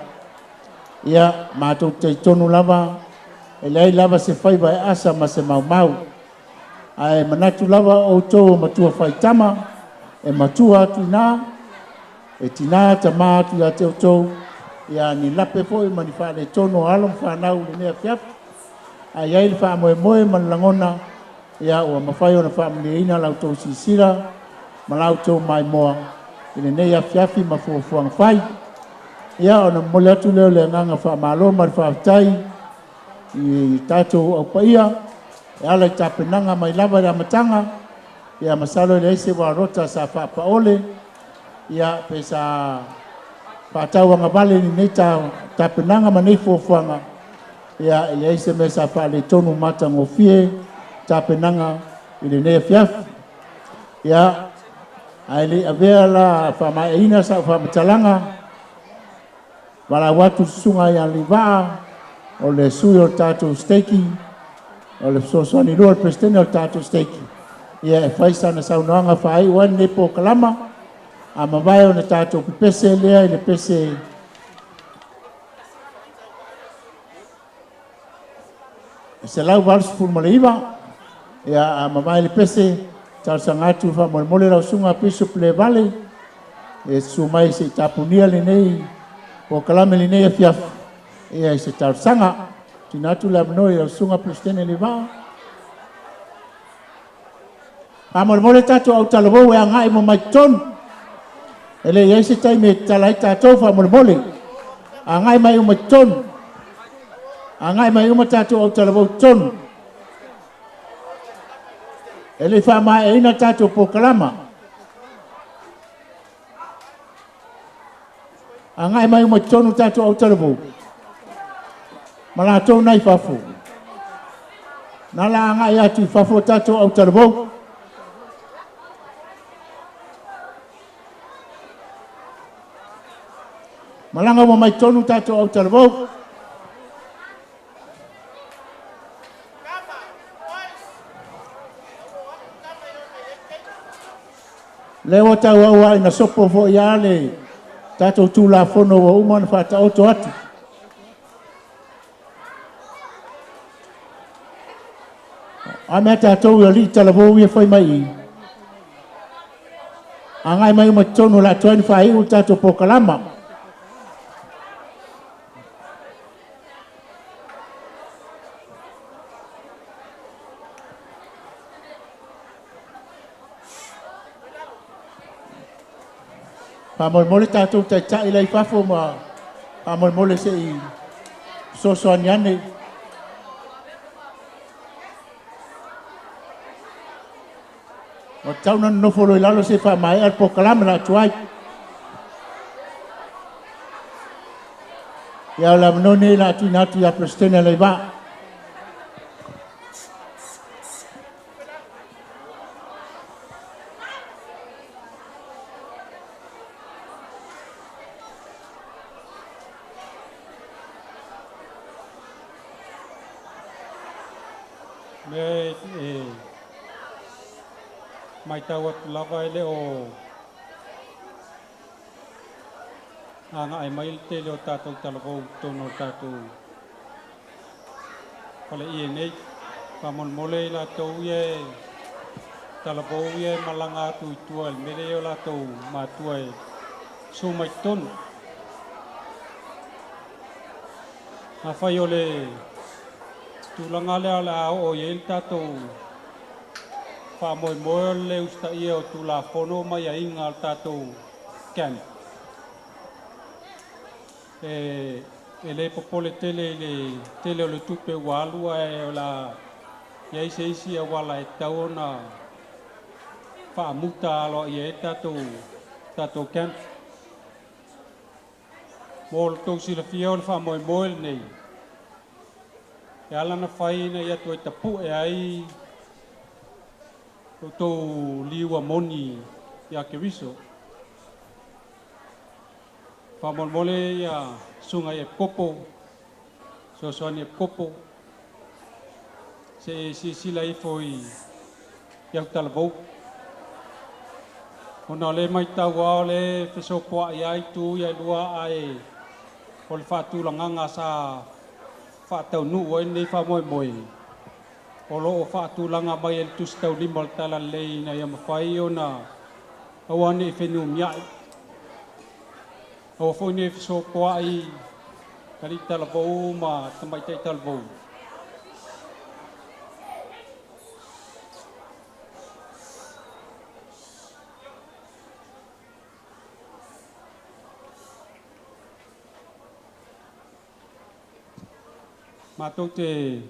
ia matou te talitonu lava e leai lava se faiva e asa ma se maumau. Ae manatu lava o outou o matua faitama, e matua atu i ina, e tina tama atu ia te outou, ia ni lape foi ma ni faaletonu o alo ma fanau i lenei afiafi. Ae i ai le faamoemoe ma le lagona, ia ua mafai ona faamalieina la outou silasila ma la outou maimoa i lenei afiafi ma fuafuaga fai. Ia ona momoli atu lea o le agaga faamalo ma le faafetai i tatou au paia e ala i tapenaga mai lava i le amataga, ia masalo e leai se ualota sa faapaole, ia pe sa faatauagavale i lenei tapenaga ma nei fuafuaga, ia e leai se mea sa faaletonu matagofie tapenaga i lenei afiafi. Ia, ae le i avea la faamaeaina sau faamatalaga, valaau atu le susuga ia Leivaa, o le sui o le tatou stake, o le fesoasoani lua o le Peresetene o le tatou stake, ia e fai sana saunoaga faaiu ai lenei polokalama, a mavae ona tatou pepese lea i le pese 189, ia a mavae le pese, talosaga atu faamolemole lau susuga Bishop Levale, e susu mai se i tapunia lenei polokalame lenei afiafi, ia i se talosaga. Tuuina atu le avanoa i lau susuga Peresetene Levaa. Faamolemole tatou autalavou e agai uma mai totonu. E le i ai se taimi e tatala ai tatou faamolemole. Agai mai uma i totonu. Agai mai uma tatou autalavou i totonu. E le i faamaeaina tatou polokalama. Agai mai uma i totonu tatou autalavou. Ma latou nai fafo. Na la agai atu i fafo tatou autalavou. Malaga uma mai totonu tatou autalavou. Lea ua tauau lava ina sopo foi lava le tatou Tulafono ua uma ona faataoto atu. A mea tatou i alii talavou ia fai mai i. Agai mai uma i totonu o le a tuai ona faaiu le tatou polokalama. Faamolemole tatou taitai la i fafo ma faamolemole se i fesoasoani ane. Ua tatau ona nonofo loa i lalo se i faamaea le polokalame la tuai. Ia o le avanoa lenei o le a tuuina atu ia Peresetene Leivaa. Mea e matau atu lava e le o agaai mai le tele o tatou talavou i totonu o le tatou faleie nei. Faamolemole i latou ia e talavou ia e malaga atu i tua i le mea lea e i ai o latou matua e susu mai totonu. Afai o le tulaga lea o le a oo i ai le tatou faamoemoe o le usitaia o Tulafono ma aiaiga o le tatou camp, e le popole tele i le tele o le tupe ua alu, ae o le a i ai se isi auala e tatau ona faamuta aloaia ai le tatou camp. Mo le tou silafia o le faamoemoe lenei, e ala ona fai ina ia toe tapu'e ai outou liua moni ia Keriso. Faamolemole ia susuga i Epikopo, fesoasoani Epikopo, se i silasila ifo i autalavou. Ona o lea e matau lava o lea e fesopoai lava itu ia e lua, ae o le faatulagaga sa faataunuu ai lenei faamoemoe, o lo o faatulaga mai e le Tusi Taulima o le Talalelei ina ia mafai ona aua ne i fenumiai, aua foi ne i fesopoai alii talavou ma tamaitai talavou. Matou te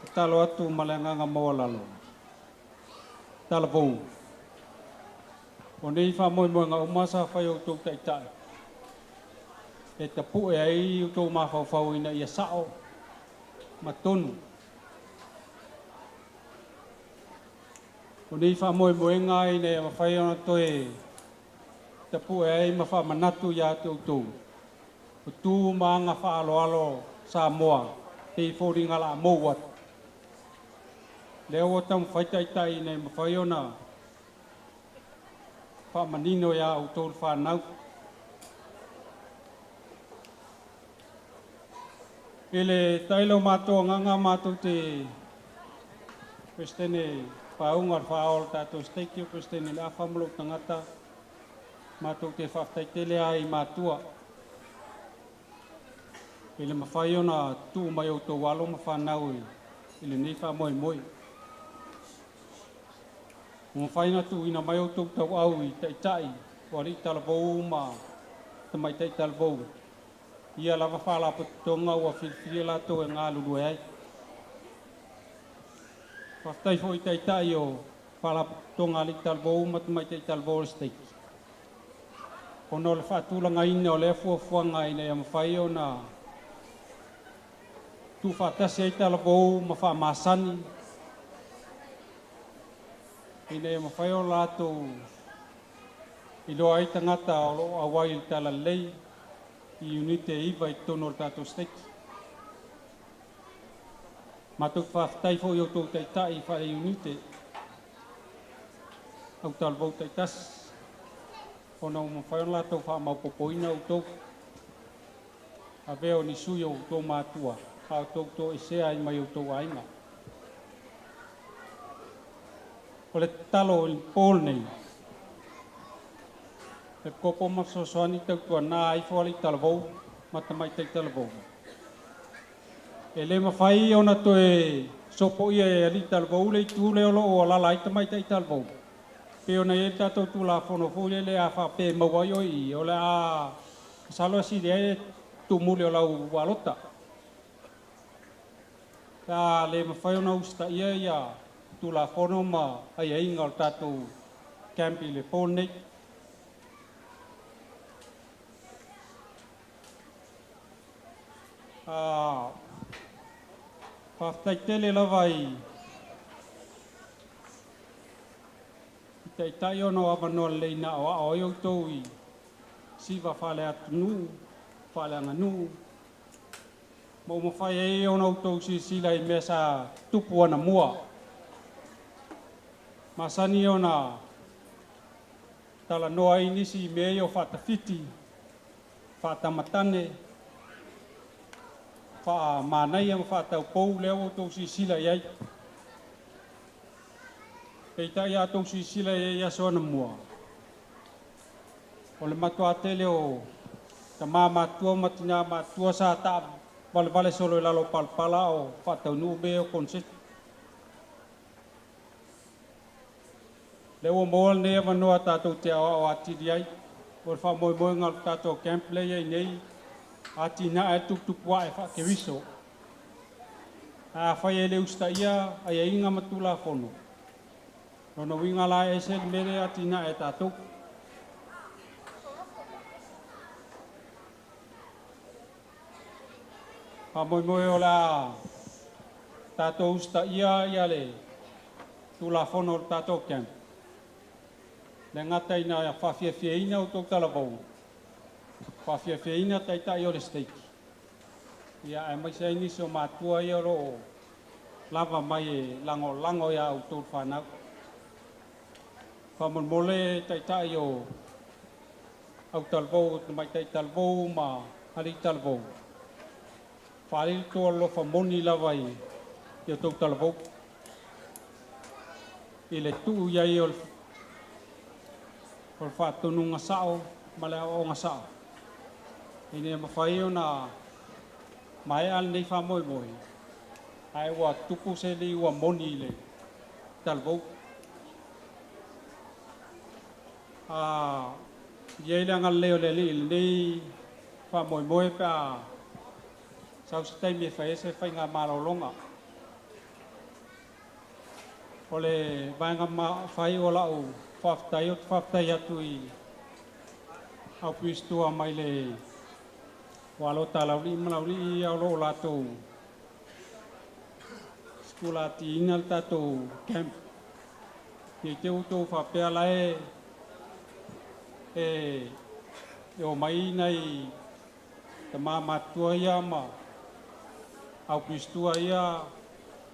tatalo atu ma le agaga maualalo, talavou, o nei faamoemoega uma sa fai e outou taitai, e tapu'e ai outou mafaufau ina ia sao ma tonu. O nei faamoemoega ina ia mafai ona toe tapu'e ai ma faamanatu ia te outou, o tu ma aga faaaloalo Samoa, pei foliga o le a mou atu. Lea ua taumafai taitai ina ia mafai ona faamanino ia outou le fanau. I le taila o matou agaga matou te Peresetene pauga o le faaao o le tatou stake, Peresetene le afa ma lou tagata, matou te faafetai tele lava i matua i le mafai ona tuu mai outou alo ma fanau i lenei faamoemoe. Ua mafai ona tuuina mai outou tauau i taitai o alii talavou ma tamaitai talavou, ia lava faalapotopotoga ua filifilia latou e galulue ai. Faafetai foi i taitai o faalapotopotoga alii talavou ma tamaitai talavou o le stake, ona o le faatulagaina o lea fuafuaga ina ia mafai ona tuufaatasi ai talavou ma faamasani, ina ia mafai ona latou iloa ai tagata o lo o auai i le talalelei i iunite e 9 i totonu o le tatou stake. Matou te faafetai foi i outou taitai faale-iunite, autalavou taitasi, ona ua mafai ona latou faamaopoopoina outou, avea o ni sui o outou matua, a outou toesea ai mai outou aiga. O le tatalo i le po lenei, e kopo ma fesoasoani tautuana ifo alii talavou ma tamaitai talavou. E le mafai ona toe sopoia e alii talavou le itu lea o lo o alaala ai tamaitai talavou. Pei ona i ai le tatou Tulafono foi lele, a faapea e maua ai oe i i, o le a masalo e sili ai le tuumuli o lau alota. Pe a le mafai ona usitaia ia Tulafono ma aiaiga o le tatou camp i le po lenei. Faafetai tele lava i taitai ona o avanoa lelei na aoao ai outou i siva faale-atunuu, faale-aganuu, ma ua mafai ai ona outou silasila i mea sa tupu anamua. Masani ona talanoa ai nisi i mea ia o faatafiti, faatamatane, faamanaia ma faataupou lea ua outou silasila i ai. Peitai a outou silasila i ai i aso anamua, o le matua tele o tama matutua ma tina matutua sa taavalevale solo i lalo o palapala a o faataunuu mea ia o koneseti. Lea ua maua lenei avanoa tatou te aoao atili ai. O le faamoemoega o le tatou camp lea e i ai nei, atinae le tuputupuae faakeriso. Ae afai e le usitaia aiaiga ma Tulafono, lona uiga la e ese le mea lea e atinae e tatou. Faamoemoe o le a tatou usitaia ia le Tulafono o le tatou camp, le gata ina faafiafiaina outou talavou, faafiafiaina taitai o le stake, ia aemaise ai nisi o matua ia o lo o lava mai e lagolago iā outou le fanau. Faamolemole taitai o autalavou, tamaitai talavou ma alii talavou, faaali le tou alofa moni lava i outou talavou i le tuu i ai o le faatonuga sao ma le aoaoga sao, ina ia mafai ona maea lenei faamoemoe ae ua tupu se liua moni i le talavou. I ai le agalelei o le Alii i lenei faamoemoe pe a sau se taimi e fai ai se faigamalologa. O le vaega fai o lau faafetai, ou te faafetai atu i au Pilistua mai le ua Laulii ma Laulii ia o lo o latou sikulatiina le tatou camp. Ne i te i ua outou faapea la e omai nai tama matutua ia ma au Pilistua ia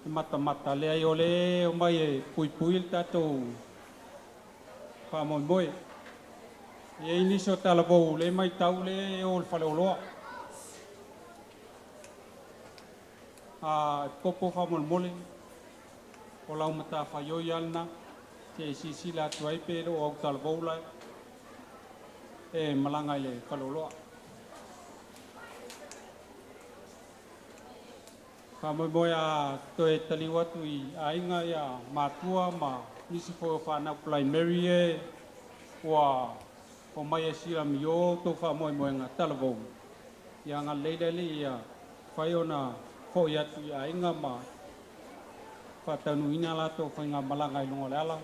e matamata, leai, o le omai e puipui le tatou faamoemoe. E i ai nisi o talavou le matau le o le faleoloa. A popo faamolemole, o lau matafaioi lava lena, se i silasila atu ai pe le o au talavou la e malaga i le faleoloa. Faamoemoe a toe taliu atu i aiga ia matua ma nisi foi o fanau primary e ua omai e silamio outou faamoemoega talavou, ia agalelei le Alii ia mafai ona foi atu i aiga ma faataunuuina latou faigamalaga i luga o le ala,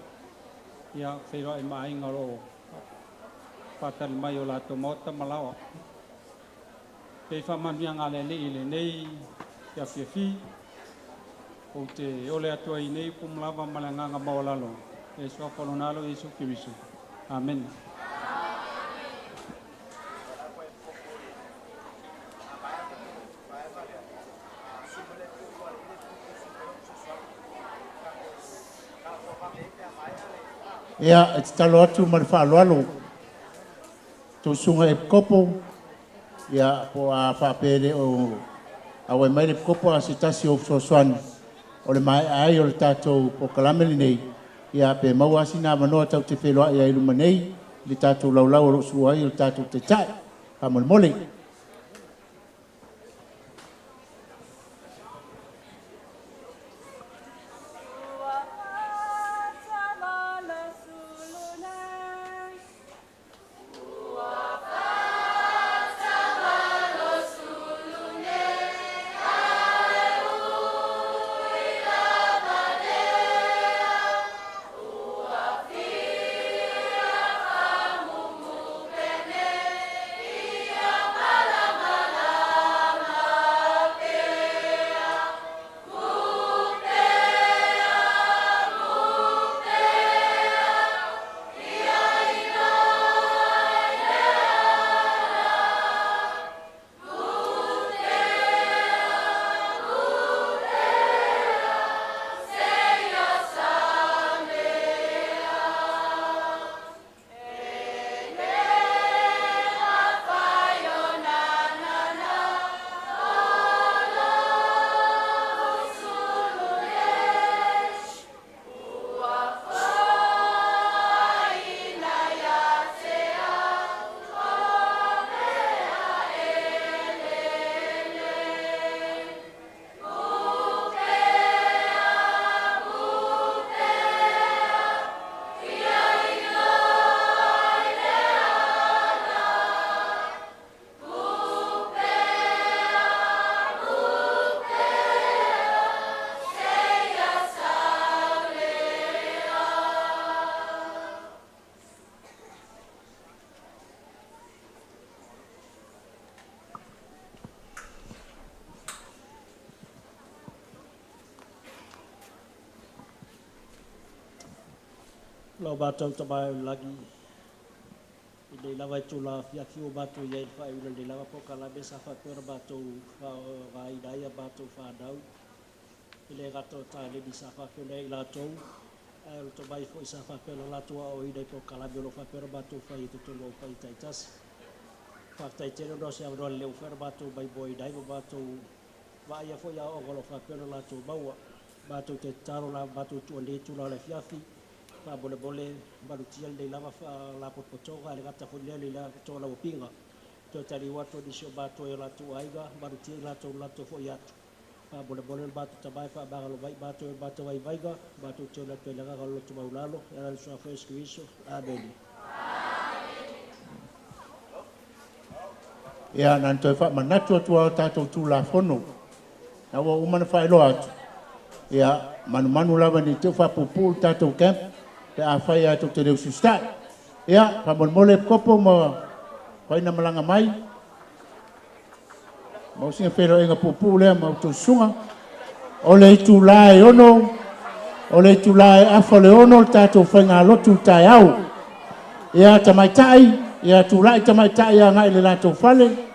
ia feiloai ma aiga o lo o faatali mai o latou maota ma laoa. Pe faamanuiaga a le Alii i lenei afiafi, ou te ole atu ai nei upu ma lava ma le agaga maualalo, e suafa o lona Alo Iesu Keriso. Amene. Ia, e tatalo atu ma le faaaloalo tou susuga i epikopo, ia po a faapea e le o auai mai le epikopo a o se tasi o fesoasoani o le maea ai o le tatou polokalame lenei, ia pe maua lava sina avanoa tatou te feiloai ai i luma nei i le tatou laulau o lo o sua ai o le tatou Taitai. Faamolemole. Lo matou Tama e o i le Lagi, i lenei lava itula afiafi ua matou i ai i le faaiuina o lenei lava polokalame sa faapea ona matou faaaogaina ai a matou fanau, e le gata o taleni sa faafeiloai ai i latou, ae o le tomai foi sa faapea ona latou aoaoina i polokalame o lo o faapea ona matou faia i totonu o aofaiga taitasi. Faafetai tele ona o se avanoa lelei ua mafai ona matou maimoaina ai ma matou vaaia foi aoaoga o lo o faapea ona latou maua. Matou te tatalo o le a matou tuua i lenei itula o le afiafi, faamolemole malutia lenei lava faalapotopotoga, ae le gata foi i lea o lenei lava tolauapiga. Toe taliu atu o nisi o matua i o latou aiga, malutia i latou i le latou foi atu. Faamolemole le matou Tama e faamagalo mai i matou i o matou vaivaiga, matou te ola atu ai i le agaga o le loto maualalo, e ala i le Suafa o Iesu Keriso. Amene. Ia, na ona toe faamanatu atu lava o tatou Tulafono, na ua uma ona faailoa atu, ia manumanu lava ne i te i ua faapuupuu le tatou camp pe afai lava tou te le usiusitai. Ia, faamolemole Kopo ma Faina malaga mai, maua sina feiloaiga puupuu lea ma outou susuga. O le itula e 6, o le itula e 5:30 le tatou faigalotu i le taeao. Ia tamaitai, ia tulai tamaitai agai i le latou fale.